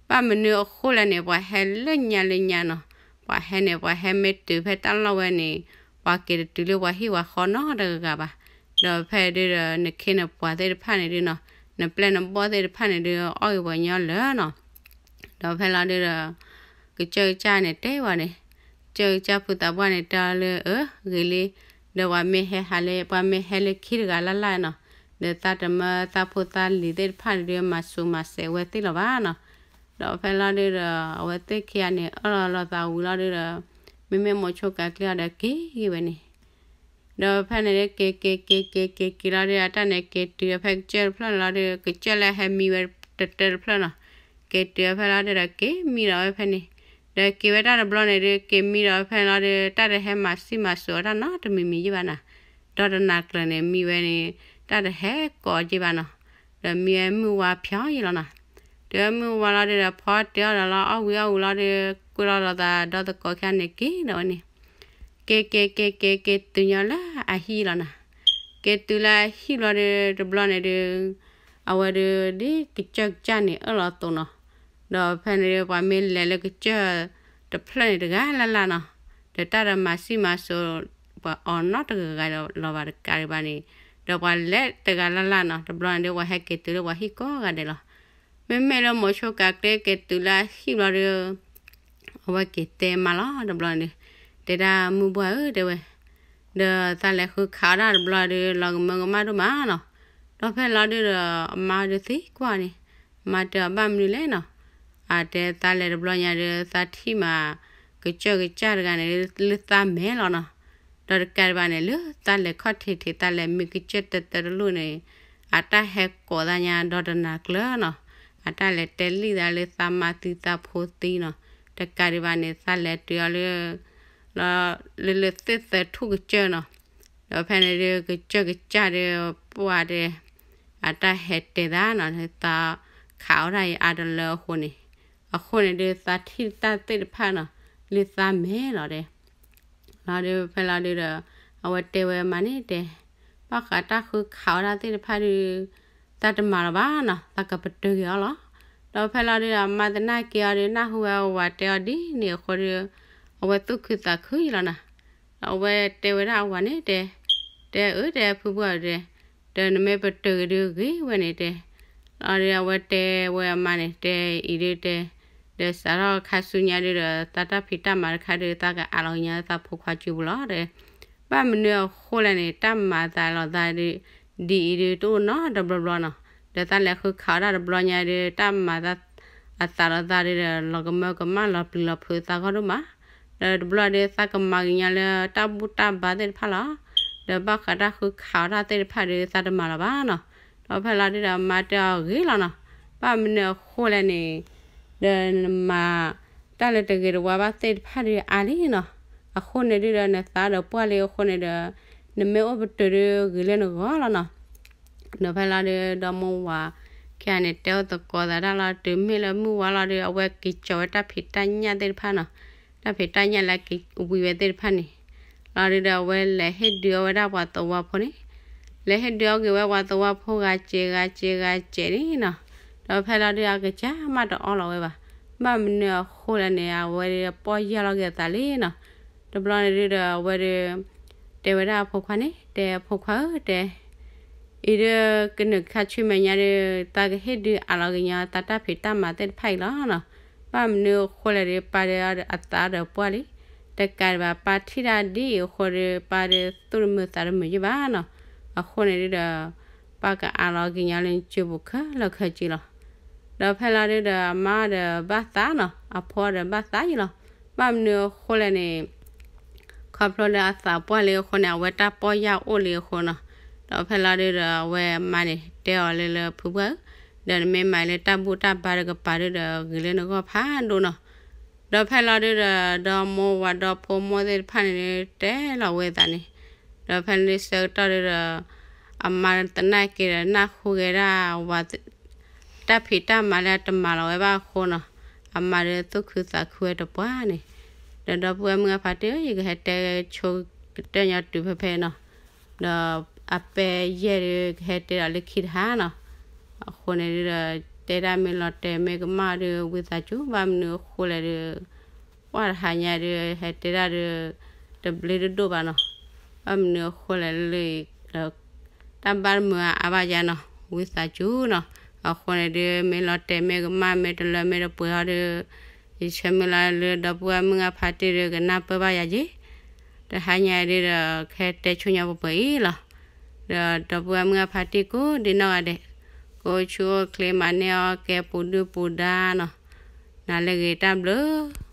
ဘၣ်မနုၤအဃိလဲၣ်န့ၣ် ပှၤဟဲလၢညါလၢညါနီၤ, ပှၤဟဲန့ၣ် ပှၤဟဲမ့ၢ်တုၤဖဲတၢ်လီၢ်ဝဲန့ၣ် ပှၤက့ၤတတုၤလၢပှၤဟံၣ်ပှၤဃီနီတဂၤဘၣ်. ဒီးဖဲဒုးဒီး နခ့နပှၤသ့ၣ်တဖၣ်န့ၣ်ဒုးနီၤ, နပျဲၢ်နဘီၣ်သ့ၣ်တဖၣ်န့ၣ်ဒုး အီၣ်ဂ့ၤပှၤညီလၢာ်နီၤ. ဒီးဖဲလီၤဒုးဒီး ကစၢၢ်ကစၢ်န့ၣ်တဲဝဲန့ၣ်, ကစၢၢ်ကစၢ်ဖုသးပှၢ်န့ၣ်တဲအီၤလၢ အၢ ဂ့ၤလံ, ဒီးပှၤမ့ၢ်ဟဲဟးလၢ ပှၤမ့ၢ်ဟဲလၢခံတဂၤလၢ်လၢ်နီၤ, ဒီးသးတမၢသးဖိသးလံၤသ့ၣ်တဖၣ်န့ၣ်ဒုး မၤစိၤမၤစဲးဝဲသ့ၣ်လီၤဘၣ်နီၤ. ဒီးဖဲလီၤဒုးဒီး အဝဲသ့ၣ်ခံဂၤန့ၣ် အၢၣ်လီၤလီၤသးဝံၤလီၤဒုးဒီး မ့မ့ၢ်မိၤဆိကၤကျုာ်အီၤဒီးက့ၤဝဲန့ၣ် ဒီးဖဲန့ၣ်ဒုး က့ၤက့ၤက့ၤက့ၤက့ၤက့ၤလီၤဒုး အတၢ်န့ၣ်က့ၤတုၤဖဲကစၢၢ်တဖျၢၣ်န့ၣ်လီၤဒုး ကစၢၢ်လၢဟဲမံဝဲတတၢၢ်တဖျၢၣ်နီၤ, က့ၤတုၤဖဲလီၤဒုးဒီးက့ၤမံဒီးဝဲဖဲန့ၣ်, ဒီးက့ၤဝဲတၢ်တဘျီန့ၣ်ဒုး က့ၤမံဒီးဝဲဖဲန့ၣ်လီၤဒုး တၢ်တဟဲမၤစံၣ်မၤစိၤအတၢ်နီတမံၤမံၤယဲၢ်ဘၣ်နီၤ, ဒီးတနၤကျၢၤန့ၣ် မံဝဲန့ၣ် တၢ်တဟဲကိးက့ၤဘၣ်နီၤ, ဒီးမံဝဲမုၢ်ဝါဖျီယဲၢ်လီၤနီၤ. တုၤမုၢ်ဝါလီၤဒုးဒီး ဖီတ့ၢ်အီၣ်ဒီးလီၤ အီၣ်ဝံၤအီၣ်ဝံၤလီၤဒုး ကွံာ်လီၤဒီးသးဒီသကိးခံဂၤန့ၣ်က့ၤဒီးဝဲန့ၣ် က့ၤက့ၤက့ၤက့ၤက့ၤတုၤညီလၢအဟံၣ်လီၤနီၤ. က့ၤတုၤလၢအဟံၣ်ဘျီဒုး တဘျီန့ၣ်ဒုး အဝဲဒုး ဒ်ကစၢၢ်ကစၢ်န့ၣ်အၢၣ်လီၤအသိးနီၤ, ဒီးဖဲန့ၣ်ဒုး ပှၤမ့ၢ်လဲၤလၢကစၢၢ်တဖျၢၣ်န့ၣ်တဂၤလၢ်လၢ်နီၤ, ဒီးတၢ်တမၤစံၣ်မၤစိး ပှၤအီၤနီတဂၤဂၤလီၤဘၣ်တကးဒံးဘၣ်န့ၣ်, ဒီးပှၤလဲၤတဂၤလၢ်လၢ်နီၤ, တဘျီန့ၣ်ဒီး ပှၤဟဲက့ၤတုၤလၢပှၤဟံၣ်ကိးဂၤဒဲးလီၤ. မ့မ့ၢ်လၢမိၤဆိကၤကျ့က့ၤတုၤလၢအဟံၣ်ဘျီဒီး အဝဲက့ၤတဲမါလီၤ တဘျီန့ၣ်, တဲဒၣ်မုၢ်ပှၢ်ဧၢ တဲဝဲ, ဒီးသးလဲၤဃုခးအီၣ်တၢ်တဘျီဒီး လီၤကမၢကမၣ်ဒိၣ်မးနီၤ. ဒီးဖဲလီၤဒုဒီး အမါဒီးသံကွၢ်န့ၣ်, အမါတဲအီၤဘၣ်မနုၤလဲၣ်နီၤ. အတဲသးလဲၤတဘျီညါဒီး သးထံၣ်မး ကစၢၢ်ကစၢ်တဂၤန့ၣ် လၢသးမဲာ်လီၤနီၤ. ဒီးတကးဒံးဘၣ်န့ၣ် လၢသးလဲၤခီၣ်ထံးထံး သးလဲၤမံကစၢၢ်တၢတၢတလိၣ်န့ၣ် အတၢ်ဟဲကိးသးညါဒီးတနၤကျၢၤနီၤ. အတၢ်လဲၤတဲလံၣ်သးလၢသးမါသံသးဖိသံနီၤ. တကးဒံးဘၣ်န့ၣ် သးလဲၤတုၤအီၤလၢ လၢလၢသ့ၣ်သၢထူၣ်ကစၢၢ်နီၤ. ဒီးဖဲန့ၣ်ဒုး ကစၢၢ်ကစၢ်ဒီး ပှၢ်ဒီး အတၢ်ဟဲတဲသးနီၤ, သးခးအီၣ်တၢ်အံၤအါတလၢအဃိန့ၣ်, အဃိန့ၣ်ဒုး သးထံၣ်တၢ်သ့ၣ်တဖၣ်နီၤ လၢသးမဲာ်လီၤတဲ လီၤဒုး ဖဲလီၤဒုးဒီး အဝဲတဲဝဲမါန့ၣ်တဲ, ဘၣ်ဃးတၢ်ဃုခးအီၣ်တၢ်သ့ၣ်တဖၣ်ဒုး သးတမၤလီၤဘၣ်နီၤ, သးကပတုာ်က့ၤအီၤလီၤ. ဒီးဖဲလီၤဒုးဒီး အမါသနာ်က့ၤအီၤဒီး နၢ်ဟူဝဲအဝၤတဲအီၤဒ်န့ၣ်အဃိဒီး အဝဲသူၣ်ခုသးခုယံလီၤနီၤ. ဒီးအဝဲတဲဝဲဒၣ်အဝၤန့ၣ်တဲ, တဲအၢ တဲဖုပှၢ်တဲ, ဒီးနမ့ၢ်ပတုာ်က့ၤဒုးဂ့ၤဝဲန့ၣ်တဲ, လီၤဒုးအဝဲတဲဝဲအမါန့ၣ် တဲအံၤဒုးတဲ, ဒီးစးထီၣ်ခါဆူညါဒုးဒီး သးတၢ်ဖံးတၢ်မၤတခါဒုး သးကအးလီၤကညီသးဖိခွါစုပူၤလီၤတဲ. ဘၣ်မနုၤအဃိလဲၣ်န့ၣ် တၢ်မၤသးလီၤသးဒ်အံၤဒုးတအိၣ်နီတဘျီဘျီနီၤ. ဒီးသးလဲၤဃုခးအီၣ်တၢ်တဘျီညါဒုး တၢ်မၤသးအသးလီၤသးဒုးဒီး လီၤကမၢကမၣ်လီၤပျံၤလီၤဖုးသးဂီၢ်ဒိၣ်မး. ဒီးတဘျီဒုး သးကမၤကညီလၢတၢ်ဘူၣ်တၢ်ဘါသ့ၣ်တဖၣ်လီၤ. ဒီးဘၣ်ဃးတၢ်ဃုခးအီၣ်တၢ်သ့ၣ်တဖၣ်ဒုး သးတမၤလီၤဘၣ်နီၤ. ဒီးဖဲလီၤဒုးဒီး အမါတဲအီၤဂ့ၤလီၤနီၤ. ဘၣ်မနုၤအဃိလဲၣ်န့ၣ် ဒီးနမၤတၢ်လၢတဂ့ၤတဝါဘၣ်သ့ၣ်တဖၣ်ဒုးအါလံနီၤ. အဃိန့ၣ်ဒုးဒီး နသးဒီးပှၢ်လံအဃိန့ၣ်ဒီး နမ့ၢ်အိၣ်ပတုာ်ဒုးဂ့ၤလၢနဂီၢ်လီၤနီၤ. ဒီးဖဲလီၤဒုး ဒီမိၢ်ဝၤခံဂၤန့ၣ် တဲအိၣ်သကိးသးတၢ်လီၤ. တုၤမ့ၢ်လၢမုၢ်ဝါလီၤဒုး အဝဲက့ၤကၠီၤဝဲတၢ်ဖံးတၢ်ညၣ်သ့ၣ်တဖၣ်နီၤ. တၢ်ဖံးတၢ်ညၣ်လၢက့ၤဝံၤဝဲသ့ၣ်တဖၣ်န့ၣ် လီၤဒုးဒီး အဝဲလဲၤဟ့ၣ်ဒုးအီၣ်ဝဲဒၣ်ပှၤသဝီဖိန့ၣ်, လဲၤဟ့ၣ်ဒုးအီၣ်က့ၤဝဲပှၤသဝီဖိဂၤစဲးဂၤစဲးဂၤစဲးန့ၣ်နီၤ. ဒီးဖဲလီၤဒုး အကစၢ်မးတအီလီၤဝဲဘၣ်. ဘၣ်မနုၤအဃိလဲၣ်န့ၣ် အဝဲပီၢ်ယၢ်လီၤက့ၤအသးလံနီၤ. တဘျီန့ၣ်ဒုးဒီး အဝဲဒုး တဲဝဲဒၣ်အဖိခွါန့ၣ် တဲအဖိခွါဧၢ တဲ အံၤဒုး ကနုာ်ခါဆူမဲာ်ညါဒုး သးကဟ့ၣ်ဒုးအးလီၤက့ၤညီသးတၢ်ဖံးတၢ်မၤသ့ၣ်တဖၣ်အံၤလီၤနီၤ. ဘၣ်မနုၤအဃိလဲၣ်ဒုး ပၢ်ဒီးအသးဒီးပှၢ်လံ. တကးဒံးဘၣ် ပၢ်ထံၣ်တၢ်ဒ်အံၤအဃိဒီး ပၢ်ဒီးသူၣ်တမုာ်သးတမုာ်ယံၣ်ဘၣ်နီၤ. အဃိန့ၣ်ဒုးဒီး ပၢ်ကအးလီၤက့ၤညီလၢနစုပူၤခဲလၢာ်ခဲဆ့လီၤ. ဒီးဖဲလီၤဒုးဒီး အမါဒီးဘၣ်သးနီၤ, အဖိဒီးဘၣ်သးယံလီၤ. ဘၣ်မနုၤအဃိလဲၣ်န့ၣ် ခီဖျိလၢအသးပှၢ်လံအဃိန့ၣ် အဝဲတၢ်ပီၢ်ယၢ်အိၣ်လံအဃိနီၤ. ဒီးဖဲလီၤဒုးဒီး အဝဲအမါန့ၣ် တဲအီၤလၢလၢ ဖုပှၢ်ဧၢ, ဒီးနမ့ၢ်မၤလၢတၢ်ဘူၣ်တၢ်ဘါဒီးကပၤဒုးဒီး ဂ့ၤလၢနဂီၢ်ဖးဒိၣ်နီၤ. ဒီးဖဲလီၤဒုးဒီး ဒီမိၢ်ဝၤဒီဖိမိၢ်သ့ၣ်တဖၣ်န့ၣ် တဲလီၤဝဲသးန့ၣ်. ဒီးဖဲန့ၣ်ဆၢကတီၢ်ဒုးဒီး အမါသနာ်က့ၤဒီး နၢ်ဟူက့ၤဒၣ်ဝၤ တၢ်ဖံးတၢ်မၤလၢတမၤလီၤဝဲဘၣ်အဃိနီၤ, အမါဒီးသူၣ်ခုသးခုဝဲတပှၢ်န့ၣ်. ဒီးဒီပုၢ်ဝဲၢ်မုၣ်အဖါတံၢ်ဧၢ, ယကဟဲတဲဆိကတၢၢ်ညီတုၤဖဲဖဲနီၤ. ဒီးအပဲယဲၢ်ဒုး ကဟဲတဲဒီးလၢခံတဟါနီၤ. အဃိန့ၣ်ဒုးဒီး တဲဒၣ်မ့ၢ်လီၤတဲာ်မ့ၢ်ကမၣ်ဒုး ဝံသးစူၤ, ဘၣ်မနုၤအဃိလဲၣ်ဒုး ပှၢ်တဟါညါဒုး ဟဲတဲဒၣ်ဒုး တဘျ့ဒိၣ်ဒိၣ်ဘၣ်နီၤ. ဘၣ်မနုၤအဃိလဲၣ်လၢ တၢ်ဘၣ်တမုာ်အါဘၣ်ယါနီၤ, ဝံသးစူၤနီၤ. အဃိန့ၣ်ဒုး မ့ၢ်လီၤတဲာ်မ့ၢ်ကမၣ် မ့ၢ်တလၢမ့ၢ်တပှဲၤအီၤဒုး ယဆၢမုၢ်လၢ်လၢ ဒီပုၢ်ဝဲၢ်မုၣ်အဖါတံၢ်ဒုး ကနၢ်ပၢၢ်ဘၣ်ယၤက့ၤ. တဟါညါဒုးဒီး ကဟဲတဲဆိညါပှဲၤပှဲၤအံၤလီၤ. ဒီးဒီပုၢ်ဝဲၢ်မုၣ်အဖါတံၢ်ကိးဒံနီၢ်ဂၤဒဲး ကအိၣ်ဆူၣ်အိၣ်ချ့ မၤန့ၢ်အီၣ်ကဲ ပူၤဒုၣ်ပူၤဒါနီၤ. နၤလၢဂ့ၤ တၢ်ဘျုး